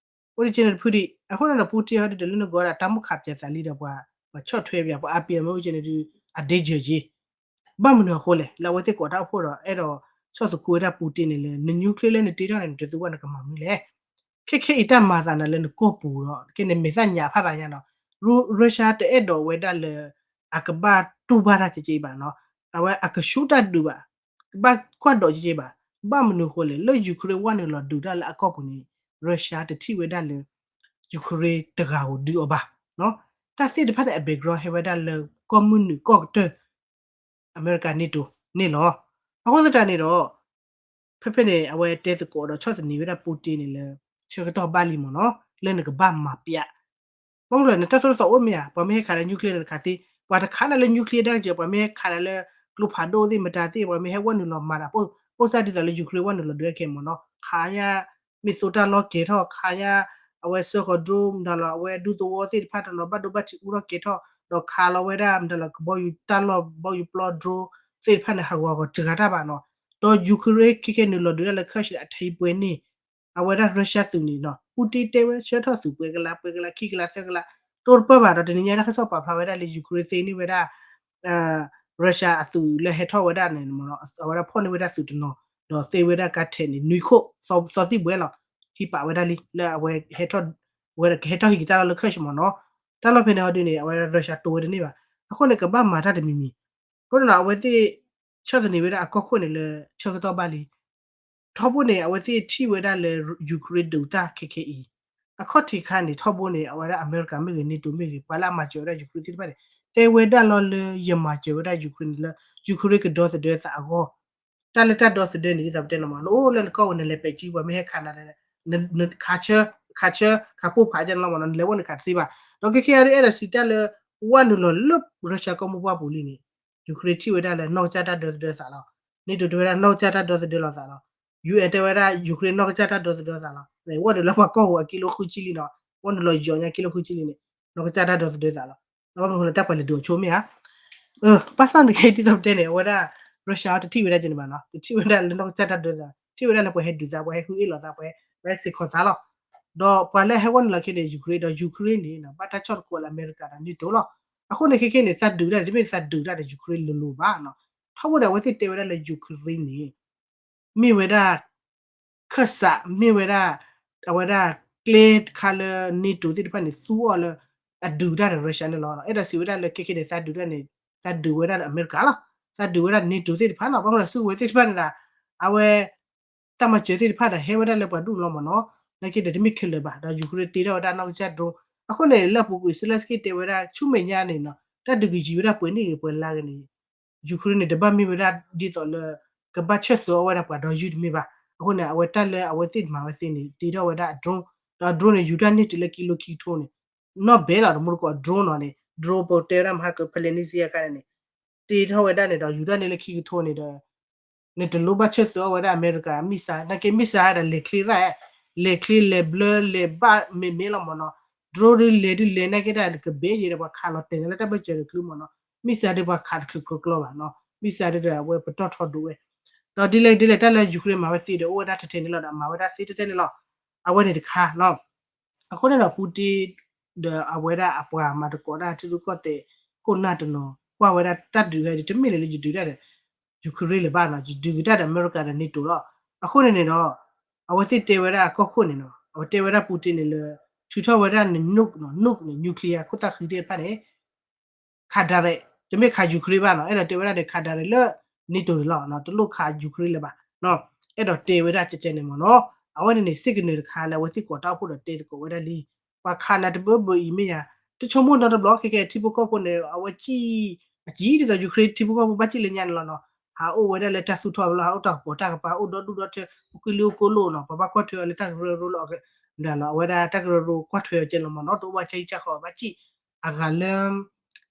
အိၣ်ဒံးကဲန့ၣ်တဖုဒံး အဃိန့ၣ်ဒီး Putin ဟီဒုးဒီးလၢနဂီၢ်ဒၣ်တၢ်မိၣ်ခးပၠးသးလံဒီးပှၤ ပှၤဆီၣ်ထွဲပၠး ပှၤအါပံအမ့ၢ်အိၣ်ကဲန့ၣ်ဒုး အ danger က့ ဘၣ်မနုၤအဃိလဲၣ် လၢအဝဲသ့ၣ်ကိးတၢ်အိၣ်ဖှိၣ်ဒီး အဲၣ်ဒိးဆီၣ်သခူဝဲဒၣ် Putin န့ၣ်လၢ န nuclear လၢနတ့ထီၣ်န့ၣ် နတသူဘၣ်နကမၤမနုၤလဲၣ် ခဲခဲအံၤတၢ်မၤသးနၤလၢနကီၢ်ပူၤဒီး ကဲန့ၣ်မဲာ်သၣ်ညါဖးရၤညါနီၤ Russia တအဲၣ်ဒိးဝဲဒၣ်လၢ အကဘၣ်တူၢ်ဘၣ်တၢ်ကက့ဘၣ်နီၤ အဝဲအကဆူးတၢ်ဒုးဘၣ် ကဘၣ်ကွၢ်ဒိးကက့ဘၣ် ဘၣ်မနုၤအဃိလဲၣ် လၢ Ukraine ဝဲနုာ်လီၤဒုးတၢ်လၢအကီၢ်ပူၤန့ၣ် Russia တထံၣ်ဝဲဒၣ်လၢ Ukraine တဂၤဧိၤဒုးအီၤဘၣ် တၢ်သ့ၣ်တဖၣ်န့ၣ် အ background ဟဲဝဲဒၣ်လၢကီၢ်မုၢ်နုာ်ကီၢ်ကတၢၢ် အမဲရကၤ NATO န့ၣ်လီၤ. အဃိသတးန့ၣ်ဒီး ဖဲဖဲန့ၣ် အဝဲတဲသကိးဒီးဆီၣ်သနံးဝဲဒၣ် Putin န့ၣ်လၢ ဆၢကတီၢ်ဘၣ်လံမ့ၢ်နီၤ လၢနကဘၣ်မၤပျး ဘၣ်မနုၤလဲၣ် နတၢ်သိၣ်တၢ်သီအိၣ်မ့ၢ်ဧါ ပှၤမ့ၢ်ဟဲခးလၢ nuclear နကခးသ့ ပှၤတခးနၤလၢ nuclear တၢ်ကစၢၢ် ပှၤမ့ၢ်ဟဲခးနၤလၢ ကျိဖးဒိၣ်သ့ၣ်မတၤသ့ၣ် ပှၤမ့ၢ်ဟဲဝဲနုာ်လီၤမၤတၢ် ပိၢ်စၢ်ဒ်သိးလၢ Ukraine ဝဲနုာ်လီၤဒုးခဲအံၤမ့ၢ်နီၤ ခးညါ မ့ၢ်သိတၢ်လီၢ်ကဲၤထီၣ် ခးညါ အဝဲစၢဃီၤ drone မတၤလီၤ အဝဲဒူသဝီသ့ၣ်တဖၣ်တနီၤ ဘၣ်ဒိဘၣ်ထံးအူထီၣ်ကဲၤထီၣ် ဒီးခးလီၤဝဲဒၣ်မတၤလီၤ ကဘီယူၤတၢ်လီၢ် ဘီယူၤပျီ drone သ့ၣ်တဖၣ်န့ၣ် ဟးဂီၤဂီၤတဂၤတၢ်ဘၣ်နီၤ ဒီး Ukraine ခဲခဲနုာ်လီၤဒုးတၢ်လၢ Kursk န့ၣ် အထဲပှဲၤန့ၣ် အဝဲဒၣ် Russia သုးန့ၣ်နီၤ Putin တဲဝဲဆှၢထီၣ်သုးပှဲၤကလး ပှဲၤကလး ခံကလး သၢကလး တိတပၢၢ်ဘၣ်ဒီး တနံၤညါတၢ်ကစီၣ်ပာ်ဖျါဝဲဒၣ်လၢ Ukraine သ့န့ၢ်ဝဲဒၣ် Russia အသုးလၢဟဲထီၣ်ဝဲဒၣ်န့ၣ် အဝဲဒၣ်ဖီၣ်န့ၢ်ဝဲဒၣ်သုးတနီၤ ဒီးသ့ဝဲဒၣ်ကါထဲးန့ၣ် နွံခိၣ် သီသံၣ်ဘှဲလီၤ. ဟံးပာ်ဝဲဒၣ်လံ လၢအဝဲ ကဟဲထီၣ်ဟံးက့ၤတၢ်လီၢ်လၢ Kursk မ့ၢ်နီၤ. တၢ်လီၢ်ဖဲန့ၣ်ဟီဒုန့ၣ် အဝဲဒၣ် Russia တိဝဲတန့ၢ်ဘၣ်. အဃိန့ၣ် ကဘၣ်မၤတၢ်တမံၤမံၤ. အဃိန့ၣ် အဝဲသ့ၣ် ဆီၣ်သနံးဝဲဒၣ်အကီၢ်ခိၣ်န့ၣ်လၢ ဆၢကတီၢ်ဘၣ်လံ ထီဘိန့ၣ် အဝဲသ့ၣ်ထံၣ်ဝဲဒၣ်လၢ Ukraine ဒုးတၢ်ခဲခဲအံၤ အခီၣ်ထံးခါန့ၣ် ထီဘိန့ၣ် အဝဲဒၣ်အမဲရကၤမ့ၢ်ဂ့ၤ NATO မ့ၢ်ဂ့ၤ ပှၤလၢအမၤစၢၤဝဲဒၣ် Ukraine သ့ၣ်တဖၣ်န့ၣ် တဲဝဲဒၣ်လီၤလၢ ယမၤစၢၤဝဲဒၣ် Ukraine န့ၣ်လၢ Ukraine ကဒီသဒၢသးအဂီၢ် တၢ်လၢတၢ်ဒီသဒၢန့ၣ် ဒ်သိးပတဲန့ၣ်မး နအိၣ်လၢနကီၢ်ဝဲ နလဲၤပဲာ်ကံ ပှၤမ့ၢ်ဟဲခးနၤ ခးဆၢ ခးဆၢ ခးပိၢ်ဖးကဲန့ၣ်လီၤမးနီၤ နလဲၤဝဲနခးတသ့ဘၣ်. ဒီးခဲခဲအံၤဒ် အဲၣ်ဒိးစံးတၢ်လၢ ဝဲနုာ်လီၤလၢ Russia ကီၢ်မိၢ်ပှၢ်ပူၤလံန့ၣ် Ukraine ထံၣ်ဝဲဒၣ်လၢနီၢ်ကစၢ်တၢ်ဒီသဒၢသးလီၤ. NATO တဲဝဲဒၣ်နီၢ်ကစၢ်တၢ်ဒီသဒၢလီၤသးလီၤ. UN တဲဝဲဒၣ် Ukraine နီၢ်ကစၢ်တၢ်ဒီသဒၢသးလီၤ. ဝဲနုာ်လၢပှၤကီၢ်ပူၤအကံလိဃုဆံလံနီၤ ဝဲနုာ်လီၤယီၤညါကံလိဃုဆံလံန့ၣ် နီၢ်ကစၢ်တၢ်ဒီသဒၢသးလီၤ. ဘၣ်မနုၤဃိလၢတၢ်ပှၤလဲၤဒုးအီၤဆိမ့ၢ်ဧါ ဘၣ်ဆၣ်န့ၣ်က့ ဒ်သိးပတဲန့ၣ် အဝဲဒၣ် Russia တထံၣ်ဝဲဒၣ်ကဲန့ၣ်ဘၣ်နီၤ တထံၣ်ဝဲဒၣ်လၢနီၢ်ကစၢ်တၢ်ဒီသဒၢ ထံၣ်ဝဲဒၣ်လၢပှၤဟဲဒုးသး ပှၤဟဲဃုအ့ၣ်လိာ်သး ပှၤဟဲစ့ၢ်ကီးသးလီၤ. ဒီးပှၤလၢဟဲဝဲနုာ်လီၤခဲန့ၣ် Ukraine ဒီး Ukraine န့ၣ် ဘၣ်တၢ်ဆီၣ်တကိးလၢအမဲရကၤဒီး NATO လီၤ. အဃိန့ၣ်ခဲခဲန့ၣ် သးဒုးတၢ်န့ၣ် တမ့ၢ်သးဒုးတၢ်ဒီး Ukraine လိၤလိၤဘၣ်နီၤ. ထီဘိန့ၣ် အဝဲသ့ၣ်တဲဝဲဒၣ်လၢ Ukraine န့ၣ် မ့ၢ်ဝဲဒၣ် ခၢၣ်စး မ့ၢ်ဝဲဒၣ် အဝဲဒၣ်ကျဲတခါလၢ NATO သ့ၣ်တဖၣ်န့ၣ် သူအီၤလၢ အဒုးတၢ်ဒီး Russia န့ၣ်လီၤ. အဲၣ်ဒိးစံးဝဲဒၣ်လၢခဲခဲန့ၣ် သးဒုးတၢ်န့ၣ် သးဒုးဝဲဒၣ်ဒီးအမဲရကၤလီၤ. သးဒုးဝဲဒၣ် NATO သ့ၣ်တဖၣ်လီၤ. ဘၣ်မနုၤလဲၣ် စုကဝဲၤသ့ၣ်တဖၣ်န့ၣ်ဒီး အဝဲ တၢ်မၤစၢၤသ့ၣ်တဖၣ်ဒီး ဟဲဝဲဒၣ်လၢပှၤဒူၣ်န့ၣ်လီၤမ့ၢ်နီၤ. နာ်က့ဒီးတမ့ၢ်ခဲလၢာ်ဘၣ် ဒီး Ukraine တ့ထီၣ်ဝဲဒၣ်နီၢ်ကစၢ် drone အဃိန့ၣ် လၢအပူၤကွံာ် Zelenskyy တဲဝဲဒၣ် ဆူမဲာ်ညါန့ၣ်နီၤ တၢ်ဒုးကယံၤဝဲဒၣ်ပှဲၤနံၣ်ဂ့ၤပှဲၤလါဂ့ၤန့ၣ် Ukraine န့ၣ် တဘၣ်မ့ၢ်ဝဲဒၣ်ဒ်သိးလၢ ကဘၣ်ဆၢၣ်သၢအီၣ်ဝဲဒၣ်ပှၤဒီးယုၢ်တမ့ၢ်ဘၣ်. အဃိန့ၣ် အဝဲတၢ်လၢအဝဲသ့ၣ်မၤဝဲသ့န့ၣ် တ့ထီၣ်ဝဲဒၣ်အ drone ဒီးအ drone န့ၣ် ယူၤတၢ်န့ၢ်တုၤလၢကံလိခံကထိန့ၣ် နီၢ်ဘဲလီၤ တမူတကိး drone နီၤန့ၣ် drone ပတဲဝဲဒၣ်မဟါက Polynesia ခါန့ၣ် တ့ထီၣ်ဝဲဒၣ်န့ၣ်ဒီး ယူၤတၢ်န့ၢ်လၢခံကထိန့ၣ်ဒီး န့ၣ်တလိၣ်ဘၣ်ဆၢၣ်သၢအီၣ်ဝဲဒၣ်အမဲရကၤ missile နာ်က့ missile ဒီးလဲၤချ့ရၣ် လဲၤချ့လဲၤဘျၢလဲၤဘၣ်မ့ၢ်မ့ၢ်လီၤမ့ၢ်နီၤ drone ဒုးလဲၤဒုးလဲၤနာ်က့ဒၣ်ကဘဲယဲဒီးပှၤခးလီၤတဲာ်န့ၣ်လၢတၢ်ဘၢၣ်စၢၤတချုးမ့ၢ်နီၤ missile ဒုးပှၤခးတချုးကျီကျီဘၣ်နီၤ missile ဒုးဒီးအဝဲပတီၢ်ထီဒိးဝဲ ဒီးဒ်လဲၣ်ဒ်လဲၣ်တၢ်လၢ Ukraine မၤဝဲသ့ဒီးအိၣ်ဝဲဒၣ်ထဲထဲန့ၣ်လီၤဒီးမၤဝဲဒၣ်သ့ထဲထဲန့ၣ်လီၤ အဝဲန့ၣ်တခါနီၤ အဃိန့ၣ်ဒီး Putin ဒီးအဝဲဒၣ်အပှၤမၤသကိးတၢ်ထံရူၢ်ကီၢ်သဲးခိၣ်နၢ်တနီၤ ကွၢ်ဝဲဒၣ်တၢ်ဒုးဝဲဒၣ် တမ့ၢ်လၢယဒုးတၢ်ဒီး Ukraine လၢၤဘၣ်နီၤ ယဒုးက့ၤတၢ်ဒီးအမဲရကၤဒီး NATO လီၤ. အဃိန့ၣ်န့ၣ်ဒီး အဝဲသ့ၣ်တဲဝဲဒၣ်အကီၢ်ခိၣ်န့ၣ်နီၤ အဝဲတဲဝဲဒၣ် Putin န့ၣ်လၢ ထုးထီၣ်ဝဲဒၣ်န့ၣ် nuke နီၤ nuke န့ၣ် nuclear ခိၣ်သၣ်ဃံသ့ၣ်တဖၣ်န့ၣ် ခး direct တမ့ၢ်ခး Ukraine ဘၣ်နီၤ အဲၣ်ဒိးတဲဝဲဒၣ်ဒီးခး direct လၢ NATO န့ၣ်လီၤ တလိၣ်ခး Ukraine လၢၤဘၣ် အဲၣ်ဒိးတဲဝဲဒၣ်ကဲကဲန့ၣ်မ့ၢ်နီၤ အဝဲန့ၣ်န့ၣ် စ့ၢ်ကနၢၤတခါလၢအဝဲသ့ၣ်ကိးတၢ်အိၣ်ဖှိၣ်ဒီးတဲသကိးဝဲဒၣ်လံ ပှၤခးနၤတဘၢဘၢအံၤမ့ၢ်ယၤ တဆိကမိၣ်နီတဘျီ ခဲကဲထံဖိကီၢ်ဖိန့ၣ် အဝဲကံၣ် အကံၣ်ဒ်သိး Ukraine ထံဖိကီၢ်ဖိဘၣ်ကံၣ်လၢညါန့ၣ်လီၤနီၤ ဟးအိၣ်ဝဲဒၣ်လၢတၢ်သူၣ်ထီၣ်ဘျီ ဟးအိၣ်တၢ်ကပီၤတၢ်ကပၤ အိၣ်ဒီဒူၣ်ဒီထၢ အိၣ်ကံၣ်လံအိၣ်ကိၢ်လိာ်နီၤ ပှၤဘၣ်ကွၢ်ထွဲအီၤလၢတၢ်ကရၢကရိလီၤ ဒၣ်လီၤ အဝဲဒၣ်တၢ်ကရၢကရိကွၢ်ထွဲအီၤကဲလီၤမ့ၢ်နီၤ တအိၣ်ဘၣ်ဆၢအံၣ်စၢ်ဃီဘၣ်ကံၣ် အဂၤလၢ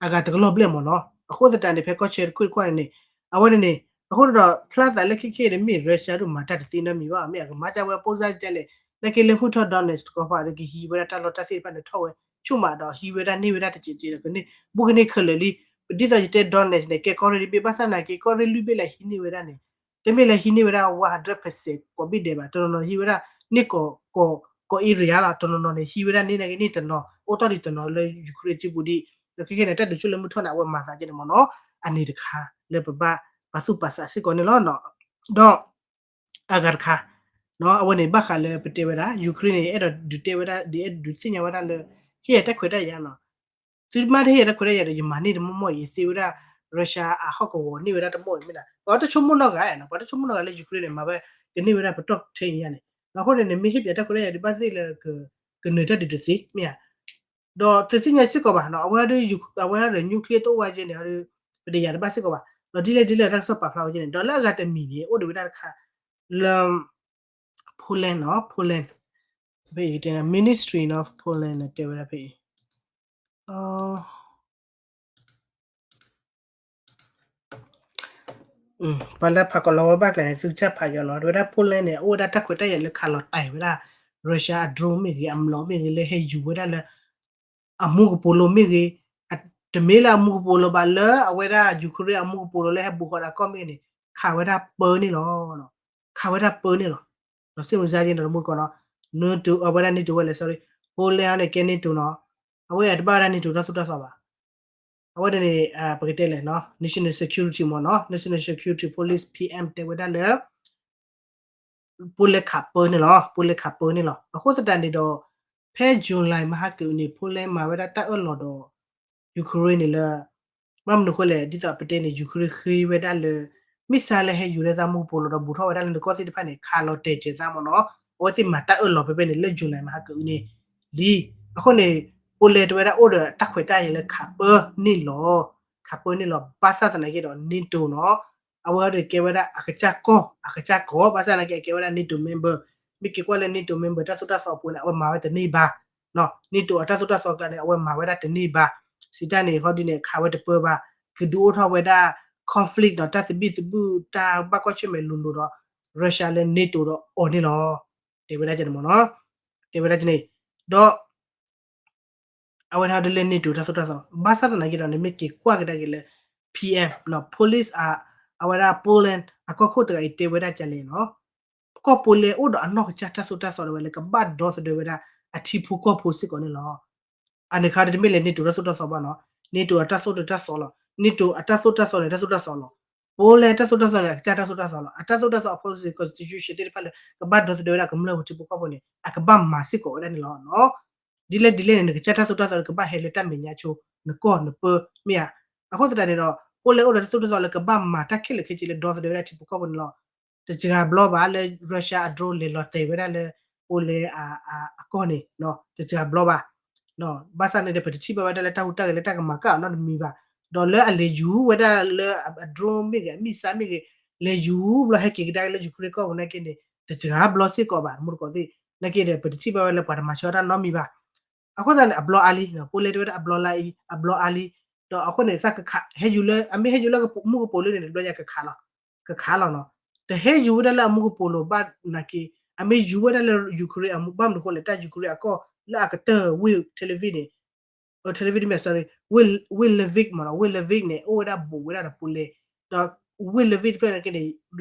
အဂၤတကလီၢ်ဘျဲၣ်မ့ၢ်နီၤ အဃိသတးန့ၣ် ဖဲကီၢ်ဆၢတခွ့ၣ်တခွါန့ၣ်န့ၣ် အဝဲန့ၣ်န့ၣ် အဃိဒီးဖျါသးလၢခဲခဲန့ၣ် မ့ၢ် Russia ဒိၣ်မၤတၢ်တသ့နီတမံၤဘၣ် မ့ၢ်အကမၤကၢ်ဝဲ ပိၢ်စၢ်ကဲလဲၣ် နာ်က့လၢမုၢ်ထီၣ် Donetsk တကီၢ်ဖးဒီးကဟံးဝဲဒၣ်တၢ်လီၢ်တၢ်သ့ၣ်တဖၣ်န့ၣ်ထီၣ်ဝဲ ဆူၣ်မးဒီးဟံးဝဲဒၣ်န့ၢ်ဝဲဒၣ်တစဲးစဲးဒီးကန့ၢ် ဘူးကန့ၢ်ခဲလၢာ်လံ ပဒ်သိးယတဲ Donetsk န့ၣ် ကဲကီၢ်ရ့ၣ်တဘ့ၣ် ဘၣ်ဆၣ်နာ်က့ ကီၢ်ရ့ၣ်လွံၢ်ဘ့ၣ်လၢဟံးန့ၢ်ဝဲဒၣ်န့ၣ် တမ့ၢ်လၢဟံးန့ၢ်ဝဲဒၣ် one hundred percent ကိးဘ့ၣ်ဒဲးဘၣ် တနီၤနီၤဟံးဝဲဒၣ်န့ၢ်ကိး ကိး ကိး area လီၤ တနီၤနီၤန့ၣ် ဟံးဝဲဒၣ်န့ၢ်နာ်က့န့ၢ်တနီၤ အိၣ်တီၢ်ဒံးတနီၤလၢ Ukraine စုပူၤဒံး ဒီးခဲခဲန့ၣ် တၢ်ဒုးဆူၣ်လၢမုၢ်ထီၣ်န့ၣ် အဝဲမၤသးကဲန့ၣ်မ့ၢ်နီၤ အန့ၣ်တခါလၢပဘၣ်ပာ်သူၣ်ပာ်သးစ့ၢ်ကီးန့ၣ်လီၤ ဒီး အဂၤတခါ အဝဲန့ၣ်ဘၣ်ဃးလၢပတဲဝဲဒၣ် Ukraine န့ၣ် အဲၣ်ဒိးဒုးတဲဝဲဒၣ် ဒုးအဲၣ်ဒုးသ့ၣ်ညါဝဲဒၣ်လၢ ဟ့ၣ်ယၤတၢ်ခွဲးတၢ်ယာ်နီၤ သုမ့ၢ်တဟ့ၣ်ယၤတၢ်ခွဲးတၢ်ယာ်ဒီး ယမၤန့ၢ်တမီၢ်မီၢ် ယသ့ဝဲဒၣ် Russia အဟီၣ်ကဝီၤန့ၢ်ဝဲဒၣ်တမီၢ်အံၤမ့ၢ်ဒၣ် ပှၤတဆိကမိၣ်နီတဂၤနီၤ ပှၤတဆိကမိၣ်နီတဂၤလၢ Ukraine န့ၣ် မၤဝဲကန့ၢ်ဝဲဒၣ်ပတီၢ်ထဲအံၤညါန့ၣ် အဃိန့ၣ်န့ၣ် မ့ၢ်ဟ့ၣ်ပှၤတၢ်ခွဲးတၢ်ယာ်ဒုးဘၣ်သ့ၣ်လၢ ကနၢၤတၢ်ဒုးတသ့မ့ၢ်ဧါ ဒီးတသ့ၣ်ညါစ့ၢ်ကီးဘၣ်နီၤ အဝဲဒၣ် အဝဲဒၣ်ဒီး nuclear တအိၣ်ဝဲကဲန့ၣ် ပတယာ်တဘၣ်စ့ၢ်ကီးဘၣ် ဒီးဒ်လဲၣ်ဒ်လဲၣ်တၢ်ကစီၣ်ပာ်ဖျါဝဲကဲန့ၣ် ဒီးလၢအဂၤတမံၤန့ၣ် အိၣ်ဒံးဝဲဒၣ်တခါ လၢ Poland နီၤ Poland ဖဲအံၤ Ministry of Poland န့ၣ် တဲဝဲဒၣ်ဖဲအံၤ ပှၤလၢဖးကီးလီၤဝဲဘၣ်ကျဲန့ၣ် သုကစၢ်ဖးယီၤနီၤ တဲဝဲဒၣ် Poland န့ၣ် အိၣ်ဝဲဒၣ်တၢ်ခွဲးတၢ်ယာ်လၢခးလီၤတဲာ်ဝဲဒၣ် Russia အ drone မ့ၢ်ဂ့ၤ အမျိာ်မ့ၢ်ဂ့ၤ လၢဟဲယူၤဝဲဒၣ်လၢ အမူကပိာ်လိၤမ့ၢ်ဂ့ၤ, တမ့ၢ်လၢအမူကပိာ်လိၤဘၣ် လၢအဝဲဒၣ် Ukraine အမူကပိာ်လိၤလၢဟဲဘူးဃီၤဒီးကီၢ်မ့ၢ်ဂ့ၤန့ၣ် ခးဝဲဒၣ်ပၢန့ၣ်လီၤ. ခးဝဲဒၣ်ပၢန့ၣ်လီၤ. ဒီးစ့ၢ်မုၢ်စါက့ၤဒီးတမူတကိးနီၤ, အဝဲဒၣ် NATO ဝဲလဲၣ် sorry, Poland န့ၣ်ကဲ NATO နီၤ, အဝဲအတဘၣ်ဝဲဒၣ် NATO တၢ်သိၣ်တၢ်သီဘၣ်. အဝဲန့ၣ်န့ၣ် ပကတဲလဲၣ် National Security မ့ၢ်နီၤ National Security Police P M တဲဝဲဒၣ်လၢ ပူၤလဲခးပၢန့ၣ်လီၤ ပူၤလဲခးပၢန့ၣ်လီၤ. အဃိသတးန့ၣ်ဒီး ဖဲ July မဟါကအုးန့ၣ် ပူၤလဲမၤဝဲဒၣ်တၢ်အၢၣ်လီၤဒီး Ukraine န့ၣ်လၢ ဘၣ်မနုၤဃိလဲၣ် ဒ်သိးပတဲန့ၣ် Ukraine ဃ့ဝဲဒၣ်လၢ missile လၢဟဲယူၤလၢသးမူကပိာ်လိၤဒီးဘူးထီၣ်ဝဲဒၣ်လၢနကီၢ်သ့ၣ်တဖၣ်န့ၣ် ခးလီၤတဲာ်စၢၤသးမ့ၢ်နီၤ အဝဲသ့ၣ်မၤတၢ်အၢၣ်လီၤဖဲဖဲန့ၣ် လၢ July မဟါကအုးန့ၣ်လံ. အဃိန့ၣ် ပူၤလဲတဲဝဲဒၣ်အိၣ်ဒီးတၢ်ခွဲးတၢ်ယာ်လၢခးပၢန့ၢ်လီၤ ခးပၢန့ၢ်လီၤ ဘၣ်ဆၣ်သနာ်က့ဒီး NATO နီၤ အဝဲဒၣ်ကဲဝဲဒၣ်အကစၢ်ကီၢ် အကစၢ်ကီၢ် ဘၣ်ဆၣ်သနာ်က့အကဲဝဲဒၣ် NATO member မ့ၢ်က့ၤကွၢ်လၢ NATO member တၢ်သိၣ်တၢ်သီအပူၤန့ၣ် အဝဲမၤဝဲတန့ၢ်ဘၣ် NATO အတၢ်သိၣ်တၢ်သီကျါန့ၣ် အဝဲမၤဝဲဒၣ်တန့ၢ်ဘၣ်. စံးတၢ်န့ၣ် ဟီဒ်န့ၣ် ခးဝဲတပၢဘၣ် ကဒုးအိၣ်ထီၣ်ဝဲဒၣ် conflict ဒီးတၢ်သဘံၣ်သဘုၣ် တၢ်ဘၣ်ကွၢ်ဆၢၣ်မဲာ်လိၤလိၤဒီး Russia လၢ NATO ဒီးအီၤန့ၣ်လီၤ. တဲဝဲဒၣ်န့ၣ်မ့ၢ်နီၤ တဲဝဲဒၣ်န့ၣ် ဒီး အဝဲဒၣ်ဒ်လၢ NATO တၢ်သိၣ်တၢ်သီ ဘၣ်ဆၣ်သနာ်က့ဒီး နမ့ၢ်က့ၤကွၢ်ကဒါက့ၤလၢ P M နီၤ police အဝဲဒၣ် Poland အကီၢ်ခိၣ်တဂၤအံၤတဲဝဲဒၣ်ကလဲၣ်နီၤ ကီၢ်ပူၤလဲအိၣ်ဒီးအနီၢ်ကစၢ်တၢ်သိၣ်တၢ်သီဒၣ်ဝဲလၢ ကဘၣ်ဒီသဒၢဝဲဒၣ်အထံဖိကီၢ်ဖိစ့ၢ်ကီးန့ၣ်လီၤ. အန့ၣ်ခါတမ့ၢ်လၢ NATO တၢ်သိၣ်တၢ်သီဘၣ်နီၤ NATO အတၢ်သိၣ်တၢ်သီလီၤ NATO အတၢ်သိၣ်တၢ်သီန့ၣ် တၢ်သိၣ်တၢ်သီလီၤ. ပူၤလဲတၢ်သိၣ်တၢ်သီန့ၣ် အကစၢ်တၢ်သိၣ်တၢ်သီလီၤ အတၢ်သိၣ်တၢ်သီအ policy constitution သ့ၣ်တဖၣ်လၢ ကဘၣ်ဒီသဒၢဝဲဒၣ်ကမျၢၢ်ပူၤထံဖိကီၢ်ဖိန့ၣ် အကဘၣ်မၤစ့ၢ်ကီးဝဲဒၣ်န့ၣ်လီၤ. ဒ်လဲၣ်ဒ်လဲၣ်န့ၣ် နကစၢ်တၢ်သိၣ်တၢ်သီလၢကဘၣ်ဟဲလၢတၢ်မဲာ်ညါဆိ နကီၢ်နပၢမ့ၢ်ဧါ. အဃိသတးန့ၣ်ဒီး ပူၤလဲအိၣ်ဒီးတၢ်သိၣ်တၢ်သီလၢကဘၣ်မၤတၢ်ခဲလၢာ်ခဲဆ့လၢဒီသဒၢဝဲဒၣ်ထံဖိကီၢ်ဖိန့ၣ်လီၤ. တစှၤဘျီဘၣ်လၢ Russia အ drone လဲၤလီၤတဲာ်ဝဲဒၣ်လၢ ပူၤလဲ အကီၢ်န့ၣ် တစှၤဘျီဘၣ်. ဘၣ်ဆၣ်န့ၣ်ဒီး ပတထံၣ်ဘၣ်ဝဲဒၣ်လၢတၢ်ဟူးတၢ်ဂဲၤလၢတၢ်ကမၤကၣ်အီၤနီတမံၤဘၣ်. ဒီးလၢအလဲၤယူၤဝဲဒၣ်လၢအ drone မ့ၢ်ဂ့ၤ အ missile မ့ၢ်ဂ့ၤ လဲၤယူၤဘျီဟဲက့ၤကဒါက့ၤလၢ Ukraine ကီၢ်ပူၤနာ်က့န့ၣ် တစှၤဘျီစ့ၢ်ကီးဘၣ် တမူတကိးသ့ၣ် နာ်က့ဒီး ပတထံၣ်ဘၣ်ဝဲလၢပှၤတမၤဆှၢတၢ်နီတမံၤဘၣ်. အဃိသတးန့ၣ် အဘျီအါလံ ပူၤလဲတဲဝဲဒၣ်အဘျီလါအံၤ အဘျီအါလံ ဒီးအဃိန့ၣ် သးကခး ဟဲယူၤလၢ အမ့ၢ်ဟဲယူၤလၢမူကပိာ်လိၤန့ၣ် တဘျီညါကခးလီၤ ကခးလီၤနီၤ. တဟဲယူၤဝဲဒၣ်လၢအမူကပိာ်လိၤဘၣ်နာ်က့ အမ့ၢ်ယူၤဝဲဒၣ်လၢ Ukraine အမူ ဘၣ်မနုၤဃိလဲၣ် တၢ် Ukraine အကီၢ်လၢအကတၢၢ် ဝ့ၢ် television န့ၣ် television မ့ၢ် sorry ဝ့ၢ် ဝ့ၢ် Lviv မ့ၢ်နီၤ ဝ့ၢ် Lviv န့ၣ် အိၣ်ဝဲဒၣ်ဘူးဝဲဒၣ်ဒီးပူၤလဲ ဒီးဝ့ၢ် Lviv တဖျၢၣ်နာ်က့န့ၣ်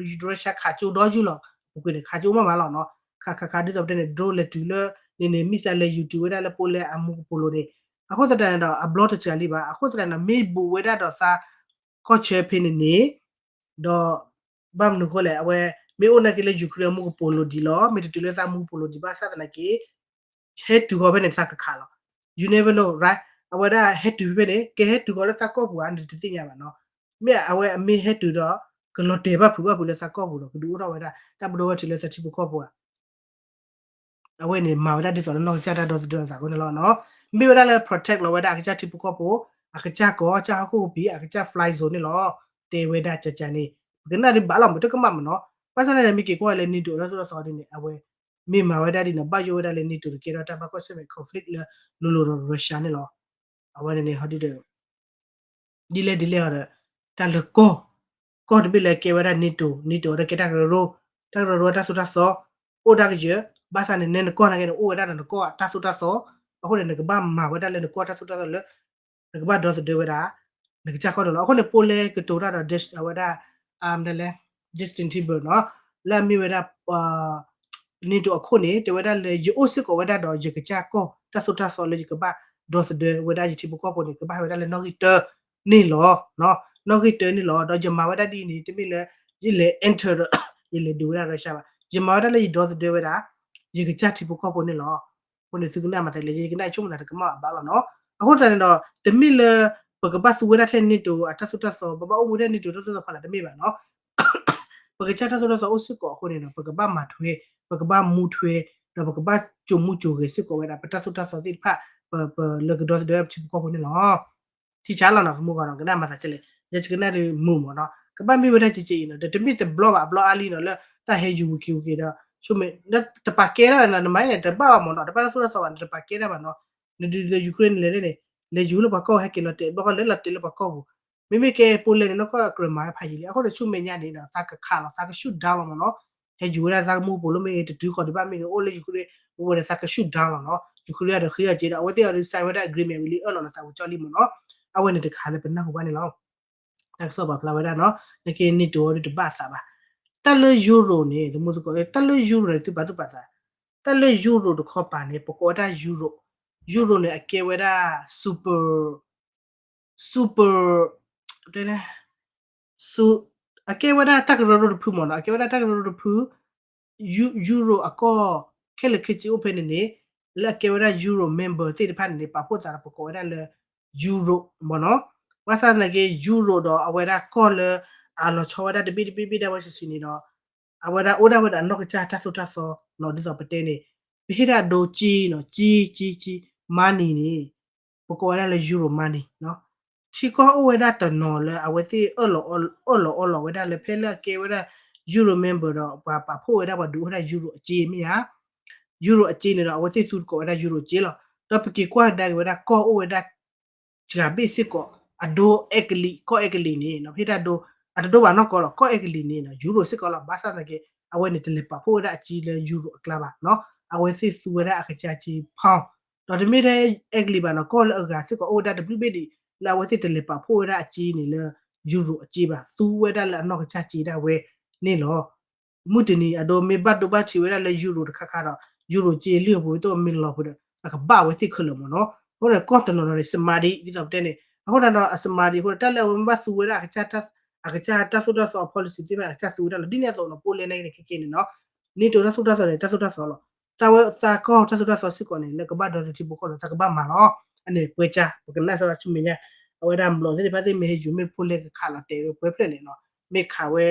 Russia ခးကၠိဒီယူၢ်လီၤ ပူၤကွံာ်န့ၣ် ခးကၠိမးမးလီၤနီၤ ခးခးခးဒ်သိးပတဲန့ၣ် drone လဲၤတုၤလၢ န့ၣ်န့ၣ် missile လဲၤယူၤတုၤဝဲဒၣ်လၢပူၤလဲအမူကပိာ်လိၤန့ၣ် အဃိသတးန့ၣ်ဒီး အဘျီတစှၤလံဘၣ် အဃိသတးန့ၣ်ဒီး မ့ၢ်ဘူးဝဲဒၣ်ဒီးသး ကီၢ်ဆၢဖဲန့ၣ်န့ၣ် ဒီး ဘၣ်မနုၤဃိလဲၣ် အဝဲ မ့ၢ်အိၣ်နာ်က့လၢ Ukraine အမူကပိာ်လိၤဒံးလီၤ မ့ၢ်တတုၤလၢသးမူကပိာ်လိၤဒံးဘၣ်ဆၣ်သနာ်က့ ဟဲတုၤဃီၤဖဲန့ၣ်သးကခးလီၤ you never know right အဝဲဒၣ်ဟဲတုၤဖဲဖဲန့ၣ် ကဲဟဲတုၤဃီၤလၢသးကီၢ်ပူၤဧါ နတသ့ၣ်ညါဘၣ်နီၤ မ့ၢ်အဝဲအမ့ၢ်ဟဲတုၤဒီး ကလီၤတဲာ်ဘၣ်ဖုးဘၣ်ဖုးလၢသးကီၢ်ပူၤဒီး ကဒုးအိၣ်ထီၣ်ဝဲဒၣ် တၢ်ပဒိဝဲတုၤလၢသးထံဖိကီၢ်ဖိဧါ အဝဲန့ၣ် မၤဝဲဒၣ်ဒ်သိးလၢနီၢ်ကစၢ်တၢ်ဒီသဒၢအသးအဃိန့ၣ်လီၤ. မ့ၢ်ဝဲဒၣ်လၢ protect လီၤဝဲဒၣ်အကစၢ်ထံဖိကီၢ်ဖိ အကစၢ်ကီၢ် ကစၢ်ဟီၣ်ခိၣ်ကပံာ် အကစၢ် fly zone န့ၣ်လီၤ. တဲဝဲဒၣ်ကကန့ၣ် ပကနၣ်ဒ်ဘၣ်လီၤ မ့ၢ်တကမၣ်မ့ၢ်နီၤ. ဘၣ်ဆၣ်န့ၣ် မ့ၢ်က့ၤကွၢ်လၢ NATO တၢ်သိၣ်တၢ်သီဒ်န့ၣ် အဝဲ မ့ၢ်မၤဝဲဒၣ်ဒ်န့ၣ် ဘၣ်ယိၣ်ဝဲဒၣ်လၢ NATO တကဲထီၣ်တၢ်ဘၣ်ကွၢ်ဆၢၣ်မဲာ် conflict လၢ လိၤလိၤဒီး Russia န့ၣ်လီၤ. အဝဲန့ၣ်န့ၣ် ဟီဒ်ဒီး ဒ်လဲၣ်ဒ်လဲၣ်အီၤဒီး တၢ်လၢကီၢ် ကီၢ်တဘ့ၣ်လၢကဲဝဲဒၣ် NATO, NATO ဒီးကဲတၢ်ကရၢကရိ, တၢ်ကရၢကရိတၢ်သိၣ်တၢ်သီ အိၣ်ဒၣ်ကယၢၤ, ဘၣ်ဆၣ်န့ၣ် နဲနကီၢ်နာ်က့န့ၣ် အိၣ်ဝဲဒၣ်ဒီးနကီၢ်တၢ်သိၣ်တၢ်သီ, အဃိန့ၣ် နကဘၣ်မၤဝဲဒၣ်လၢနကီၢ်တၢ်သိၣ်တၢ်သီလၢ နကဘၣ်ဒီသဒၢဝဲဒၣ် နကစၢ်ကီၢ်န့ၣ်လီၤ. အဃိန့ၣ် ပူၤလဲကတိၤတၢ်ဒီး အဝဲဒၣ် မနုၤလဲၣ် Justin Timberlake နီၤ, လၢအမ့ၢ်ဝဲဒၣ် NATO အခိၣ်န့ၣ် တဲဝဲဒၣ်လၢယအိၣ်စ့ၢ်ကီးဝဲဒၣ်ဒီးယကစၢ်ကီၢ်တၢ်သိၣ်တၢ်သီလၢယကဘၣ်ဒီသဒၢဝဲဒၣ်ယထံဖိကီၢ်ဖိန့ၣ် ကဘၣ်ဟဲဝဲဒၣ်လၢနီၣ်ဂံၢ်တၢန့ၣ်လီၤ. နီၣ်ဂံၢ်တၢန့ၣ်လီၤ. ဒီးယမၤဝဲဒၣ်ဒ်အံၤန့ၣ် တမ့ၢ်လၢ ယလဲၤ enter ဒီး ယလဲၤဒုးဝဲဒၣ် Russia ဘၣ်. ယမၤဝဲဒၣ်လၢယဒီသဒၢဝဲဒၣ် ယကစၢ်ထံဖိကီၢ်ဖိန့ၣ်လီၤ. အဃိန့ၣ် သုကနၣ်မၤသးလၢ ယကနၣ်ဆိကမိၣ်သးတကမၣ်ဘၣ်လီၤနီၤ. အဃိသတးန့ၣ်ဒီး တမ့ၢ်လၢ ပကဘၣ်သူဝဲဒၣ်ထဲ NATO အတၢ်သိၣ်တၢ်သီ, ပဘၣ်အိၣ်မူထဲ NATO တၢ်သိၣ်တၢ်သီဖီလာ်တမ့ၢ်ဘၣ်နီၤ. ပကစၢ်တၢ်သိၣ်တၢ်သီအိၣ်စ့ၢ်ကီးအဃိန့ၣ်ဒီး ပကဘၣ်မၤထွဲ, ပကဘၣ်မူထွဲ, ဒီးပကဘၣ်ကၠိမူကၠိဂဲၤစ့ၢ်ကီးဝဲဒၣ် ပတၢ်သိၣ်တၢ်သီသ့ၣ်တဖၣ် ပလၢကဒီသဒၢထံဖိကီၢ်ဖိန့ၣ်လီၤ. ထံဆါလီၤနီၤ ကမူဂီၤနီၤ ကနၣ်မၤသးကလဲၣ်, ယကနၣ်ဒ်မုာ်မးနီၤ ကဘၣ်မ့ၢ်ဝဲဒၣ်ကက့အံၤနီၤ ဒီးတမ့ၢ်တဘျီဘၣ် အဘျီအါလံနီၤ လၢတၢ်ဟဲယူၤဝူၤက့ၤဝူၤက့ၤဒီး ဆိမ့ၢ် တပာ်ကဲဒၣ်ဘၣ်နီၤ နမၤန့ၣ် တဘၣ်ဘၣ်မးနီၤ တဘၣ်တၢ်သိၣ်တၢ်သီဘၣ် နတပာ်ကဲဒၣ်ဘၣ်နီၤ. နဒုးဒီး Ukraine လဲၤလဲၣ်န့ၣ် လဲၤယူၤလၢပှၤကီၢ် ဟဲက့ၤလီၤတဲာ် ဘျီဃီလဲၤလီၤတဲာ်လၢပှၤကီၢ်ပူၤ. မ့မ့ၢ်ကဲ Poland န့ၣ် နီၢ်ကီၢ်ကြၢးမၤဝဲဖးယံာ်လံ အဃိန့ၣ် ဆူမဲာ်ညါန့ၣ်ဒီး သးကခးလီၤ သးက shoot down လီၤမးနီၤ. ဟဲယူၤဝဲဒၣ်သးကမူကပိာ်လိမ့ၢ်ဂ့ၤ တတုၤဃီၤဒံးဘၣ်မ့ၢ်ဂ့ၤ အိၣ်လၢ Ukraine ဝဲန့ၣ် သးက shoot down လီၤနီၤ. Ukraine ဒီးဃ့အီၤက့ဒီး အဝဲသ့ၣ်အီၤဒုး sign ဝဲဒၣ် agreement ဝံၤလံ အၢၣ်လီၤလီၤသးဝံၤကၠီလံမးနီၤ. အဝဲန့ၣ်တခါလၢပနၢ်ဟူဘၣ်န့ၣ်လီၤ. တၢ်ကစီၣ်ပာ်ဖျါဝဲဒၣ်နီၤ နက့ NATO အီၤဒုးတဘၣ်အသးဘၣ်. တၢ်လၢ Euro န့ၣ် တမူသကိး တၢ်လၢ Euro န့ၣ် သုပာ်သူၣ်ပာ်သး, တၢ်လၢ Euro တခီပၤန့ၣ် ပကိးဝဲဒၣ် Euro, Euro န့ၣ် အကဲဝဲဒၣ် super super တဲလဲၣ် အကဲဝဲဒၣ်တၢ်ကရၢကရိတဖုမ့ၢ်နီၤ, အကဲဝဲဒၣ်တၢ်ကရၢကရိတဖု ယူရိၤအကီၢ် ခဲလၢာ်ခဲဆ့အိၣ်ဖဲန့ၣ်န့ၣ် လၢအကဲဝဲဒၣ် Euro member သ့ၣ်တဖၣ်န့ၣ်န့ၣ် ပာ်ဖှိၣ်သးဒီးပကိးဝဲဒၣ်လၢ Euro မ့ၢ်နီၤ. ဘၣ်ဆၣ်သနာ်က့ Euro ဒီးအဝဲဒၣ်ကီၢ်လၢ အလီၤဆီဝဲဒၣ်တဘ့ၣ်တဘ့ၣ်ဘ့ၣ်ဒၣ်ဝဲဆံးဆံးန့ၣ်ဒီး အဝဲဒၣ်အိၣ်ဒၣ်ဝဲဒၣ်အနီၢ်ကစၢ်တၢ်သိၣ်တၢ်သီနီၤ, ဒ်သိးပတဲန့ၣ် ပဟ့ၣ်ဒၣ်အဒိကၠံနီၤ, ကၠံ ကၠံ ကၠံ money န့ၣ် ပကိးဝဲဒၣ်လၢ Euro money နီၤ. ထံကီၢ်အိၣ်ဝဲဒၣ်တနီၤလၢအဝဲသ့ၣ်အၢၣ်လီၤအီလီၤဝဲဒၣ်လၢဖဲလၢအကဲဝဲဒၣ် Euro member ဒီးပှၤပာ်ဖှိၣ်ဝဲဒၣ်ပှၤဒုးအိၣ်ဝဲဒၣ် Euro အစ့မ့ၢ်ဧါ. Euro အစ့န့ၣ်ဒီး အဝဲသ့ၣ်သူတကိးဝဲဒၣ် Euro စ့လီၤ. ဒီးပက့ၤကွၢ်ကဒါက့ၤဝဲဒၣ်ကီၢ်အိၣ်ဝဲဒၣ် စှၤဘ့ၣ်စ့ၢ်ကီး အဒိအဲကလံး ကီၢ်အဲကလံးန့ၣ်နီၤ, ဖဲဒၣ်ဒိ အတဒိဘၣ်နီၢ်ကီၢ်လီၤ, ကီၢ်အဲကလံးန့ၣ်နီၤ Euro စ့ၢ်ကီးလီၤ. ဘၣ်ဆၣ်သနာ်က့ အဝဲန့ၣ်တလဲၤပာ်ဖှိၣ်ဝဲဒၣ်အစ့လၢ Euro အကျါဘၣ်နီၤ, အဝဲသ့ၣ်သူဝဲဒၣ်အကစၢ်စ့ pound ဒီးတမ့ၢ်ထဲအဲကလံးဘၣ်နီၤ, ကီၢ်လၢအဂၤစ့ၢ်ကီးအိၣ်ဝဲဒၣ်တဘျုးဘ့ၣ်ဒံး လၢအဝဲသ့ၣ်တလဲၤပာ်ဖှိၣ်ဝဲဒၣ်အစ့န့ၣ်လၢ Euro အစ့ဘၣ်, သူဝဲဒၣ်လၢအနီၢ်ကစၢ်စ့ဒၣ်ဝဲန့ၣ်လီၤ. မုၢ်တနံၤအဒိမ့ၢ်ဘၣ်ဒိဘၣ်ထံးဝဲဒၣ်လၢ Euro တခါခါဒီး Euro စ့လံၢ်အပူၤ မ့ၢ်တအိၣ်မ့ၢ်လီၤပူၤဒီး အကဘၣ်ဝဲသ့ၣ်ခဲလၢာ်မ့ၢ်နီၤ. အဃိန့ၣ် ကီၢ်တနီၤနီၤန့ၣ် စမၤဒံး ဒ်သိးပတဲန့ၣ်, အဃိန့ၣ်ဒီးအစမၤဒံးအဃိန့ၣ် တၢ်လၢအဝဲမ့ၢ်ဘၣ်သူဝဲဒၣ် အကစၢ်တၢ်သိၣ်တၢ်သီအ policy သ့ၣ်တဖၣ်န့ၣ် အကစၢ်သူဝဲဒၣ်လီၤ. ဒ်န့ၣ်အသိးနီၤ ပအိၣ်လဲၣ်န့ၣ်ခဲကနံၣ်န့ၣ်နီၤ, န့ၣ်တိၤတၢ်သိၣ်တၢ်သီန့ၣ် တၢ်သိၣ်တၢ်သီလီၤ. သးဝဲသးကီၢ်တၢ်သိၣ်တၢ်သီစ့ၢ်ကီးန့ၣ် လၢကဘၣ်ဒီတထံဖိကီၢ်န့ၣ် သးကဘၣ်မၤလီၤ. အန့ၣ်ပှဲၤကၢ် ပကနၣ်စၢၤဆူမဲာ်ညါ အဝဲဒၣ်မျိာ်သ့ၣ်တဖၣ်သ့ၣ်မ့ၢ်ဟဲယူၤမ့ၢ်ဖိလဲကခးလီၤတဲာ်ဝဲပှဲၤဖျၢၣ်န့ၣ်နီၤ, မ့ၢ်ခးဝဲ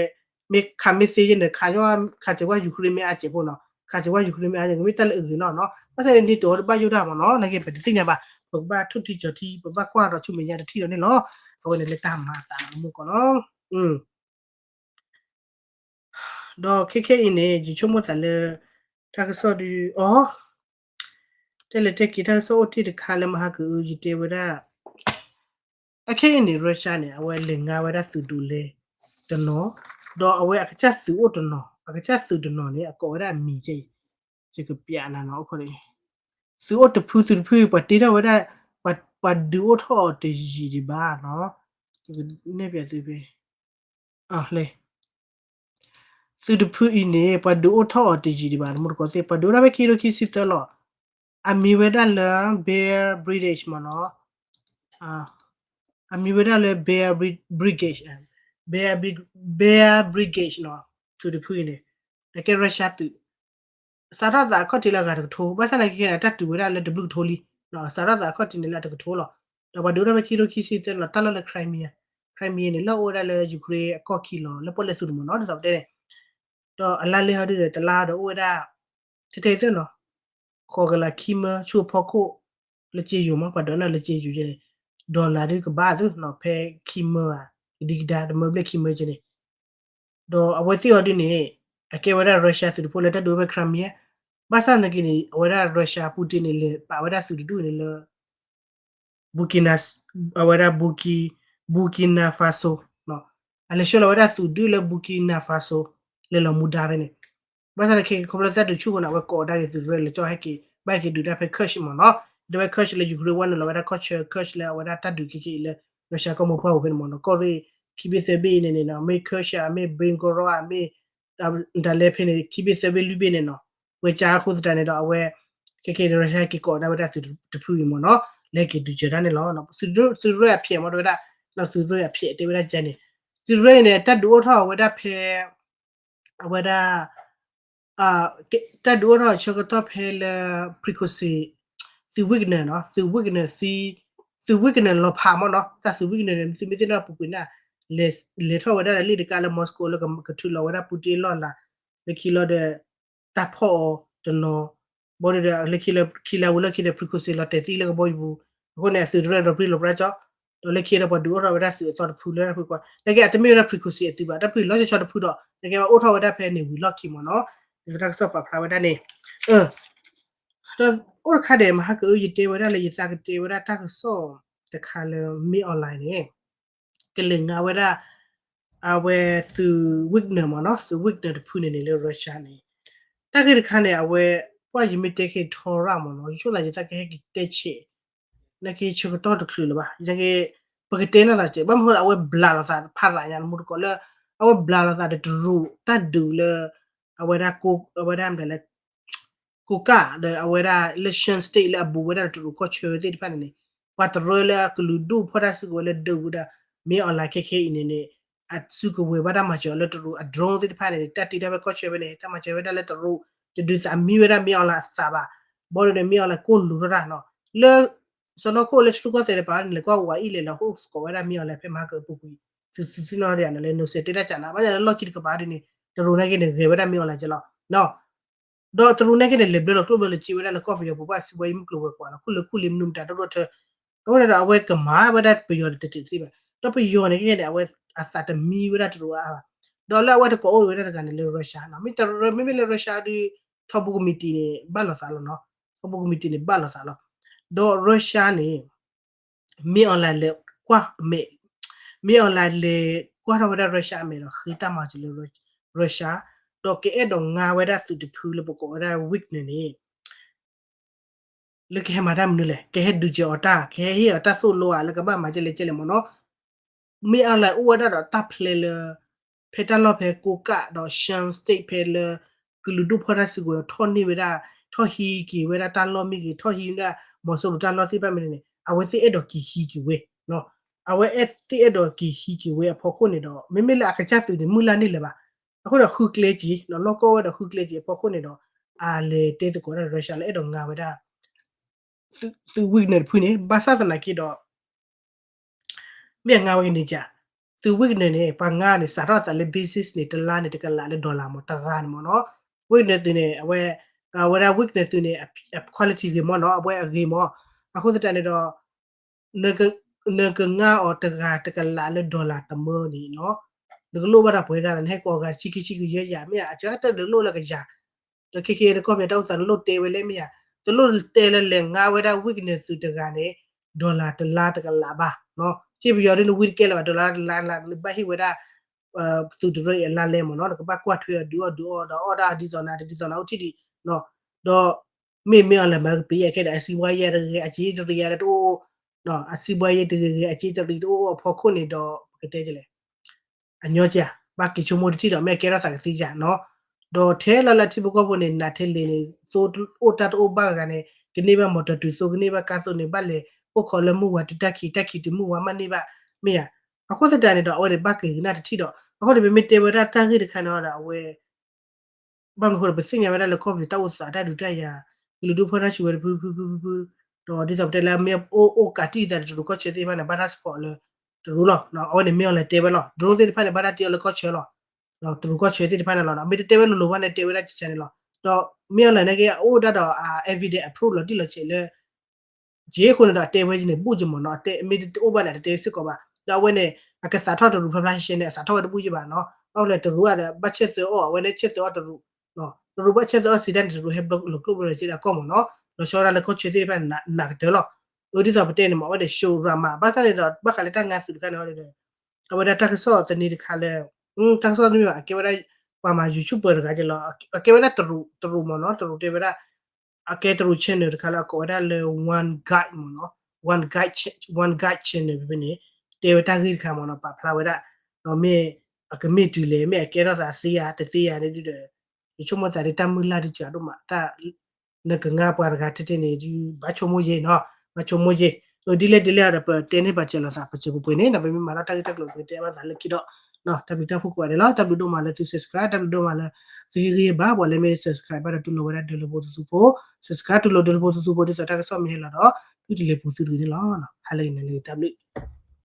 မ့ၢ်ခးမ့ၢ်သ့ယဲၢ်န့ၣ် ခးယီၣ် ခးစၢၤဝဲ Ukraine မ့ၢ်အါစဲးဖိနီၤ, ခးစၢၤဝဲ Ukraine မ့ၢ်အါစဲးကမ့ၢ်တၢ်လၢအဂ့ၤလီၤနီၤ. ဘၣ်ဆၣ်န့ၣ် န့ၣ်တိၤတဘၣ်ယိၣ်တၢ်မ့ၢ်နီၤ, နာ်က့ပတသ့ၣ်ညါဘၣ်, ပကဘၣ်ထိၣ်ထံကၠီၤထံ ပဘၣ်ကွၢ်ဒီးဆူမဲာ်ညါတထံၣ်ဒီးန့ၣ်လီၤ. အဝဲန့ၣ်လၢတၢ်မၤအသးလီၤ မုၢ်ကီးလီၤ. ဒီးခဲခဲအံၤန့ၣ် ယဆိကမိၣ်သးလၢ တၢ်ကစီၣ်ဒုးအီၤ တဲလဲၤတဲက့ၤတၢ်ကစီၣ်အိၣ်တ့ၢ်တခါလၢမဟါကအု ယတဲဝဲဒၣ် အခဲအံၤန့ၣ် Russia န့ၣ် အဝဲလဲၤငါဝဲဒၣ်သုးဒိးလဲတနီၤ, ဒီးအဝဲအကစၢ်သုးအိၣ်တနီၤ, အကစၢ်သုးတနီၤန့ၣ် အကိးဝဲဒၣ်အမံၤကဲအံၤ, ယကပျးနၤနီၤ အိၣ်ခိးန့ၣ်, သုးအိၣ်တဖု သုးတဖုအံၤ ပှၤတ့ထီၣ်ဝဲဒၣ်, ပှၤဒုးအိၣ်ထီၣ်အီၤတယံာ်ဒံးဘၣ်နီၤ, နဲၣ်ပျးသုဖဲ လဲ သုးတဖုအံၤန့ၣ် ပှၤဒုးအိၣ်ထီၣ်အီၤတယံာ်ဒံးဘၣ် တမူတကိးသ့ၣ် ပှၤဒုးအိၣ်ထီၣ်ဖဲခံကထိခံဆံသၢလီၤ. အမံၤဝဲဒၣ်လၢ Bear Brigade မ့ၢ်နီၤ, အမံၤဝဲဒၣ်လၢ Bear Brigade, Bear Brigade နီၤ, သုးတဖုအံၤန့ၣ် အကဲ Russia သုး စးထီၣ်သးအခီၣ်ထံးလၢအဂၤတကထိ, ဘၣ်ဆၣ်သနာ်က့ခဲန့ၣ် တၢ်တုၤဝဲဒၣ်လၢတဘျုးကထိလံ, စးထီၣ်သးအခီၣ်ထံးန့ၣ်လၢအတကထိလီၤ. ဒီးပှၤဒုးအိၣ်ထီၣ်ဖဲခံကထိခံဆံသၢန့ၣ်လီၤ တၢ်လီၢ်လၢ Crimea, Crimea န့ၣ် လၢအအိၣ်ဝဲဒၣ်လၢ Ukraine အကီၢ်ခံလီၤ လၢပီၣ်လဲၣ်သုးတမီၤနီၤ ဒ်သိးပတဲန့ၣ်, ဒီးအလါလဲဟီဒုဒီး တလါဒီးအိၣ်ဝဲဒၣ် ထဲထဲအံၤသ့ၣ်နီၤ ဃိးကလးခံမၢဆူအဖီခိၣ် လၢကၠ့ယိၤမး ပှၤဒိးန့ၢ်လၢကၠ့ယိၤယဲန့ၣ် dollar ဒုကဘၣ်သုနီၤ ဖဲခံမၢဧါ ကဒံကဒါတမၢဘျဲၣ်ခံမၢကဲန့ၣ်, ဒီးအဝဲသ့ၣ်အီၤဒုန့ၣ် အကဲဝဲဒၣ် Russia သုးတဖုလၢတၢ်ဒုးအိၣ်ဖဲ Crimea, ဘၣ်ဆၣ်သနာ်က့န့ၣ် အဝဲဒၣ် Russia Putin န့ၣ် လဲၤပာ်ဝဲဒၣ်သုးတဒူၣ်န့ၣ်လၢ Burkina, အဝဲဒၣ် Burki, Burkina Faso, အလဲၤဆှၢလီၤဝဲဒၣ်သုးဒုၣ်လၢ Burkina Faso လဲၤလီၤမူဒါဖဲန့ၣ်, ဘၣ်ဆၣ်သနာ်က့ ခီဖျိတၢ်ဒုးဆူၣ်အဃိန့ၣ် အဝဲကိးဝဲဒၣ်က့ၤသုးရၢလၢကၠီဟဲက့ၤ ဘၣ်ဟဲက့ၤဒုးတၢ်ဖဲ Kursk မ့ၢ်နီၤ, ဒ်ဝဲ Kursk လၢ Ukraine ဝဲနုာ်လီၤဝဲဒၣ်ကီၢ်ဆၢ Kursk လၢအဝဲဒၣ်တၢ်ဒုးက့ၤက့ၤအံၤလၢ Russia ကီၢ်မိၢ်ပှၢ်ပူၤဖဲန့ၣ်မ့ၢ်နီၤ, ကီၢ်ရ့ၣ်ခံဘ့ၣ်သၢဘ့ၣ်အံၤန့ၣ်န့ၣ်နီၤ မ့ၢ် Kursk ဧါ မ့ၢ် Belgorod ဧါ မ့ၢ် ဒၣ်လဲဖဲန့ၣ် ခံဘ့ၣ်သၢဘ့ၣ်လွံၢ်ဘ့ၣ်န့ၣ်နီၤ, ဝဲကါအဃိသတးန့ၣ်ဒီး အဝဲ ခဲကဲန့ၣ် Russia က့ၤကိးဒၣ်ဝဲဒၣ်သုးတဖုအံၤမ့ၢ်နီၤ, လဲၤက့ၤဒုးစၢၤတၢ်န့ၣ်လီၤ. သုးရ့ၣ်အဖျဲးမ့ၢ်တဲဝဲဒၣ်, သုးရ့ၣ်အဖျဲးတဲဝဲဒၣ်ကဲန့ၣ်, သုးရ့ၣ်အံၤန့ၣ် တၢ်ဒုးအိၣ်ထီၣ်ဝဲဒၣ်ဖဲ အဝဲဒၣ် တၢ်ဒုးအိၣ်ထီၣ်ဆၢကတီၢ်ဖဲလၢ Prigozhin, သုး Wagner နီၤ, သုး Wagner သုး Wagner လီၤဖးမ့ၢ်နီၤ, တၢ်သုး Wagner န့ၣ် သုမ့ၢ်သ့ၣ်နီၣ်ပူၤကွံာ်န့ၣ် လဲၤထီၣ်ဝဲဒၣ်လၢလ့ၣ်တကးလၢ Moscow လၢကထုးလီၤဝဲဒၣ် Putin လီၢ်လၤ, လၢခံလီၤဒီး တၢ်ဖီၣ်အီၤတနီၤ, ဘၣ်ဒီးလၢခံလၢခံလၢဝဲလၢခံဒီး Prigozhin လီၤတဲာ်သံလၢကဘီယူၤပူၤ, အဃိန့ၣ် အသုးတရၢဒီးပြံလီၤပြါကၠီ, ဒီးလၢခံဒီးပှၤဒုးအိၣ်ထီၣ်ဝဲဒၣ်သုးအသီတဖုလၢတၢ်ဖုကွၢ်, နာ်က့အတမ့ၢ်ဝဲဒၣ် Prigozhin အသုးဘၣ်, တၢ်ဖုလီၤဆီဆီတဖုဒီး နာ်က့အိၣ်ထီၣ်ဝဲဒၣ်ဖဲန့ၣ်ဝံၤလီၢ်ခံမ့ၢ်နီၤ, ဒ်သိးတၢ်ကစီၣ်ပာ်ဖျါဝဲဒၣ်န့ၣ် ဒီးအိၣ်တခါဒဲး မဟါကအု ယတဲဝဲဒၣ်လၢယသးကတဲဝဲဒၣ်တၢ်ကစီၣ်တခါလၢ မ့ၢ် online န့ၣ် ကလဲၤငါဝဲဒၣ် အဝဲသုး Wagner မ့ၢ်နီၤ, သုး Wagner တဖုန့ၣ်န့ၣ်လၢ Russia န့ၣ်, တၢ်ဂ့ၢ်တခါန့ၣ် အဝဲ ပှၤယမ့ၢ်တဲက့ၤထီရၣ်မ့ၢ်နီၤ, ယဆိကမိၣ်သးယသးကဟဲက့ၤတဲဆဲး နာ်က့ဆၢကတီၢ်တချုးလၢၤဘၣ်, ယက့ၤ ပကတဲနီၢ်သးစဲး, ဘၣ်မနုၤအဝဲဘျးလိာ်သးဖးရးညါ နမူတကိးလၢ အဝဲဘျးလိာ်သးဒီးတရူးတၢ်ဒုးလၢ အဝဲဒၣ် အဝဲဒၣ်မတၤလဲၣ် ကိးကၣ်ဒီးအဝဲဒၣ်လၢ Shan State လၢအဘူးဝဲဒၣ်ဒီးတရူးကီၢ်ဆၢသ့ၣ်တဖၣ်န့ၣ်န့ၣ်, ပှၤတရၢလၢအကလုာ်ဒူၣ်ဖီၣ်တၢ်စုကဝဲၤလၢဒုးဝဲဒၣ် မင်းအောင်လှိုင် ခဲခဲအံၤန့ၣ်န့ၣ် အစုကဝဲၤဘၣ်တၢ်မၤစၢၤအီၤလၢတရူး အ drone သ့ၣ်တဖၣ်န့ၣ်န့ၣ် တၢ်တ့ထီၣ်ဖဲကီၢ်ဆၢဖဲန့ၣ် တၢ်မၤစၢၤဝဲဒၣ်လၢတရူး တဒုးသးမံဝဲဒၣ် မင်းအောင်လှိုင် အသးဘၣ်. ဘၣ်ဒီးန့ၣ် မင်းအောင်လှိုင် ကိၢ်လူၤထီၣ်တၢ်နီၤ လၢ စီၤနီၢ်ခိၣ်လၢထူကီၢ်သဲးတပၤန့ၣ် လဲၤကွၢ်ဝဲအံၤလဲၤလီၤ ဟိၣ်စကိးဝဲဒၣ် မင်းအောင်လှိုင် ဖဲမဟါကအပူၤကွံာ် သုသ့ၣ်နီၣ်ဒ်န့ၣ်လၢ နီၤစဲးတဲတၢ်ကးနၤ ဘၣ်ဆၣ်လၢလီၢ်ခံတကပၤဒ်န့ၣ် တရူးနာ်က့န့ၣ် ဂဲၤဝဲဒၣ် မင်းအောင်လှိုင် ကဲလီၤ ဒီးတရူးနာ်က့န့ၣ် လဲၤဘျၢလီၤကျိၣ်ဘျၢလီၤစ့ဝဲဒၣ်လၢကီၢ်ပယီၤပူၤ ဘၣ်စံးဘှီယံၤမုၢ်ကျိၤဝဲၤကွာ်နီၤ ခိၣ်လၢခိၣ်လံမနုၤမတၤတဒိၣ်ထၢ အဃိန့ၣ်ဒီး အဝဲကမၤဝဲဒၣ်ပယီၤတတ့ၢ်သ့ဘၣ် ဒီးပယီၤန့ၣ်ကဲန့ၣ် အဝဲအသးတမံဝဲဒၣ်တရူးအါဘၣ် ဒီးလၢအဝဲတကိးအိၣ်ဝဲဒၣ်တဂၤန့ၣ်လၢ Russia နီၤ မ့မ့ၢ်လၢ Russia ဒီး ထီဘိကမံးတံာ်န့ၣ် ဘၣ်လိာ်သးလီၤနီၤ ထီဘိကမံးတံာ်န့ၣ် ဘၣ်လိာ်သးလီၤ ဒီး Russia န့ၣ် မင်းအောင်လှိုင် လဲၤကွၢ်မဲာ် မင်းအောင်လှိုင် လဲၤကွၢ်ထီၣ်ဝဲဒၣ် Russia အမဲာ်ဒီး ဃ့တၢ်မၤစၢၤလၢ Russia ဒီးကအဲၣ်ဒိးငါဝဲဒၣ်သုးတဖုလၢပကိးဝဲဒၣ် Wagner န့ၣ် လၢကဟဲမၤတၢ်မနုၤလဲၣ် ကဟဲဒုးစၢၤအီၤတၢ် ကဟဲဟ့ၣ်အီၤတၢ်သိၣ်လိဧါ လၢကဘၣ်မၤကဲလဲၣ်ကဲလဲၣ်မ့ၢ်နီၤ မင်းအောင်လှိုင် အိၣ်ဝဲဒၣ်ဒီးတၢ်ဖျဲလၢ ဖဲတၢ်လီၢ်ဖဲကိးကၣ်ဒီး Shan State ဖဲလၢ ကလုာ်ဒူၣ်ဖီၣ်တၢ်စုကဝဲၤထီၣ်န့ၢ်ဝဲဒၣ် ထီၣ်ဟံးက့ၤဝဲဒၣ်တၢ်လီၢ်မ့ၢ်ဂ့ၤ ထီၣ်ဟံးဝဲဒၣ် မီၤစိရိၤတၢ်လီၢ်သ့ၣ်တဖၣ်မ့ၢ်န့ၣ် အဝဲသ့ၣ်အဲၣ်ဒိးက့ၤဟံးက့ၤဝဲ အဝဲအဲၣ်သ့ၣ်အဲၣ်ဒိးက့ၤဟံးက့ၤဝဲအဖီခိၣ်န့ၣ်ဒီး မ့မ့ၢ်လၢအကစၢ်သုးန့ၣ် မုၢ်လၢ်န့ၢ်လၢၤဘၣ်. အဃိဒီးဃုကျဲက့ၤ လီၢ်ကီၢ်ဝဲဒီးဃုကျဲက့ၤအဖီခိၣ်န့ၣ်ဒီး အလဲၤတဲသကိးတၢ်ဒီး Russia လၢအဲၣ်ဒိးငါဝဲဒၣ် သုး Wagner တဖုန့ၣ် ဘၣ်ဆၣ်သနာ်က့ဒီး မ့ၢ်အငါဝဲကန့ၣ်က သုး Wagner န့ၣ် ပှၤငါန့ၣ် စးထီၣ်အသးလၢ basis န့ၣ် တလါန့ၣ် တကလးလၢ dollar မ့ၢ် တဂၤန့ၣ်မ့ၢ်နီၤ Wagner သုးန့ၣ် အဝဲ အဝဲဒၣ် Wagner သုးန့ၣ် အ quality ဂ့ၤမ့ၢ်နီၤ အဝဲအဂ့ၤမ့ၢ် အဃိသတးန့ၣ်ဒီး နကငါအီၤတဂၤတကလးလၢ dollar တမၢန့ၣ်နီၤ နကလိၣ်ဘၣ်တၢ်ပှဲၤဂၤလီၤ နဟဲကိးဂၤဆံခံဆံကယဲၢ်ယၤ မ့ၢ်ဧါ အစှၤတၢ်နလိၣ်လၢကယၤ ဒီးခဲက့ၤတကီၢ်ပယီၤတၢ်အိၣ်သးနလိၣ်တဲဝဲလဲၣ်မ့ၢ်ဧါ တလိၣ်တဲလၢလဲၤငါဝဲဒၣ် Wagner သုးတဂၤန့ၣ် dollar တလါတကလးဘၣ် စ့ပယီၤဒ်နဝံတကဲလၢၤဘၣ် dollar တလါလၢနဘၣ်ဟ့ၣ်ဝဲဒၣ် သုးတရၢအံၤအလါလဲမ့ၢ်နီၤ နကဘၣ်ကွၢ်ထွဲအီၤဒုးအီၣ်ဒုးအီဒီးအီၣ်ဒၣ်ဒ်သိးနၤ တဒ်သိးနၤအိၣ်ထံၣ်ဒံး ဒီး မ့မ့ၢ်အီၤလၢမၤကပံၤအခဲဒီး အစံးဘှါယဲတဂ့ၤ အစ့တရံးယၤတအိၣ် အစံးဘှါယဲတဂ့ၤဂ့ၤ အစ့တရံးတအိၣ်အဖီခိၣ်န့ၣ်ဒီး ပကတဲကလဲၣ် အညီကဘၣ်က့ၤဆိကမိၣ်တထံၣ်ဒီး မ့ၢ်အကဲထီၣ်သးကသ့ဧါနီၤ ဒီးထဲလီၤလၢထံဖိကီၢ်ဖိန့ၣ် နးထဲလဲၣ်န့ၣ် သိအိၣ်တၢ်တအိၣ်ဘၣ်ဂၤန့ၣ် ကန့ၢ်ဘၣ်မီၤတၢ်တုၤသိ ကန့ၢ်ဘၣ်ကါသိန့ၣ် ဘၣ်လဲၤအိၣ်ခိးလၢမုၢ်ဝါတုၤတၢ်ခံး တၢ်ခံးတုၤမုၢ်ဝါမးန့ၢ်ဘၣ် မ့ၢ်ဧါ အဃိသတးန့ၣ်ဒီး အဝဲန့ၣ်ဘၣ်က့ၤကနၣ်တထံၣ်ဒီး အဃိန့ၣ် ပမ့ၢ်တဲဝဲဒၣ်တၢ်ဂ့ၢ်တခါန့ၣ်ဒီး အဝဲ ဘၣ်မနုၤအဃိဒီး ပသ့ၣ်ညါဝဲဒၣ်လၢကီၢ်ပယီၤတၢ်အိၣ်သးတၢ်ဒုးတၢ်ယၤ ကလုာ်ဒူၣ်ဖီၣ်တၢ်စုကဝဲၤတဖုဖုဖုဖုဖု ဒီးဒ်သိးပတဲလၢအမ့ၢ်အိၣ်အိၣ်ကးတံၢ်သးဒီးတရူးကီၢ်ဆၢသ့ၣ်တဖၣ်န့ၣ် ဘၣ်တၢ် support လၢ တရူးလီၤ အဝဲန့ၣ်မ့ၢ်အီၤလဲၤတဲဝဲလီၤ drone သ့ၣ်တဖၣ်န့ၣ် ဘၣ်တၢ်တ့အီၤလၢကီၢ်ဆၢလီၤ တရူးကီၢ်ဆၢသ့ၣ်တဖၣ်န့ၣ်လီၤ မ့ၢ်တတဲဝဲလိၤလိၤဘၣ်န့ၣ် တဲဝဲဒၣ်ကကန့ၣ်လီၤ ဒီးမ့ၢ်အီၤလဲၤန့ၣ်က့ အအိၣ်ဒၣ်ဒီး evidence အ proof လီၤတံၢ်လီၤဆဲးလၢ က့အဃိန့ၣ်ဒီး အတဲဝဲကန့ၣ် ဘူးကမ့ၢ်နီၤ အတဲမ့ၢ်တအိၣ်ဘၣ်န့ၣ် တတဲစ့ၢ်ကီးဘၣ် ဒီးအဝဲန့ၣ် အကသးထီၣ်တရူးဖျါဖျါရှဲရှဲန့ၣ် အသးထီၣ်ဝဲတဘူးကဘၣ်နီၤ ဘၣ်မနုၤလဲၣ် တရူးအဒီး ဘၣ်ဆၢၣ်သၢအီၤ အဝဲန့ၣ်ဆၢၣ်သၢအီၤတရူး တရူးဘၣ်ဆၢၣ်သၢအီၤစံးတၢ်န့ၣ် တရူးဟဲဘျီလီၤကျိၣ်ဘျီလီၤစ့ဒၣ်ကီၢ်မ့ၢ်နီၤ လီၤဆီဒၣ်လၢကီၢ်ဆၢသ့ၣ်တဖၣ်န့ၣ် နးကတၢၢ်လီၤ အဒ်သိးပတဲန့ၣ်မ့ၢ် အဝဲန့ၣ် show drama ဘၣ်ဆၣ်န့ၣ်ဒီး ဘၣ်ဃးလၢတၢ်ငါသုးတခါန့ၣ်ဒီး အဝဲဒၣ်တၢ်ကစီၣ်သန့တခါလၢ တၢ်ကစီၣ်တမ့ၢ်ဘၣ် အကဲဝဲဒၣ် ပှၤမၤ YouTuber တဂၤက့လီၤ အကဲဝဲဒၣ်တရူး တရူးမ့ၢ်နီၤ တရူးတဲဝဲဒၣ် အကဲတရူး channel တခါလၢအကိးဝဲဒၣ်လၢ One Guide မ့ၢ်နီၤ One Guide One Guide channel ဖဲန့ၣ် တဲဝဲတၢ်ဂ့ၢ်တခါမ့ၢ်နီၤ ပာ်ဖျါဝဲဒၣ် ဒီးမ့ၢ်အကမ့ၢ်တုၤလဲၣ် မ့ၢ်အကဲထီၣ်သးသ့ဧါ တသ့ဧါန့ၣ်ဒီး ယဆိကမိၣ်သးဒ်တၢ်မုၢ်လၢ်ဒ်စၢ်ဒိၣ်မး တၢ် နကငါပှၤတဂၤထဲထဲန့ၣ် ဘၣ်ဆိကမိၣ်ယဲနီၤ ဘၣ်ဆိကမိၣ်ယဲ အဒ်လဲၣ်ဒ်လဲၣ်ဒီး ပတဲန့ၢ်ပာ်စၢၤလိာ်သး ပစၢၤပှဲၤပှဲၤန့ၣ် ပမ့ၢ်မၤထီၣ်တၢ်ဂ့ၢ်တၢ်ကျိၤ ပကတဲဘၣ်သးလၢခံဒီး တၢ်ဘျုးတၢ်ဖှိၣ်ကိးဂၤဒဲးလီၤ တၢ်ဘျုးဒိၣ်မးလၢသု subscribe တၢ်ဘျုးဒိၣ်မးလၢ သုဟ့ၣ်ဂံၢ်ဟ့ၣ်ဘါ ပှၤလၢမ့ၢ် subscribe ဘၣ်ဒီးတူၢ်လိာ်ဝဲဒၣ်ဒၢးလၢဖိသုသုဖိ subscribe တူၢ်လိာ်ဒၢးလၢဖိသုသုဖိ ဒ်သိးတၢ်ကစီၣ်မ့ၢ်ဟဲလီၤဒီး သုတလဲၤပူၤသုတဂ့ၤန့ၣ်လီၤ ဟါလၢအဂ့ၤ နၤလၢအဂ့ၤ တၢ်ဘျုး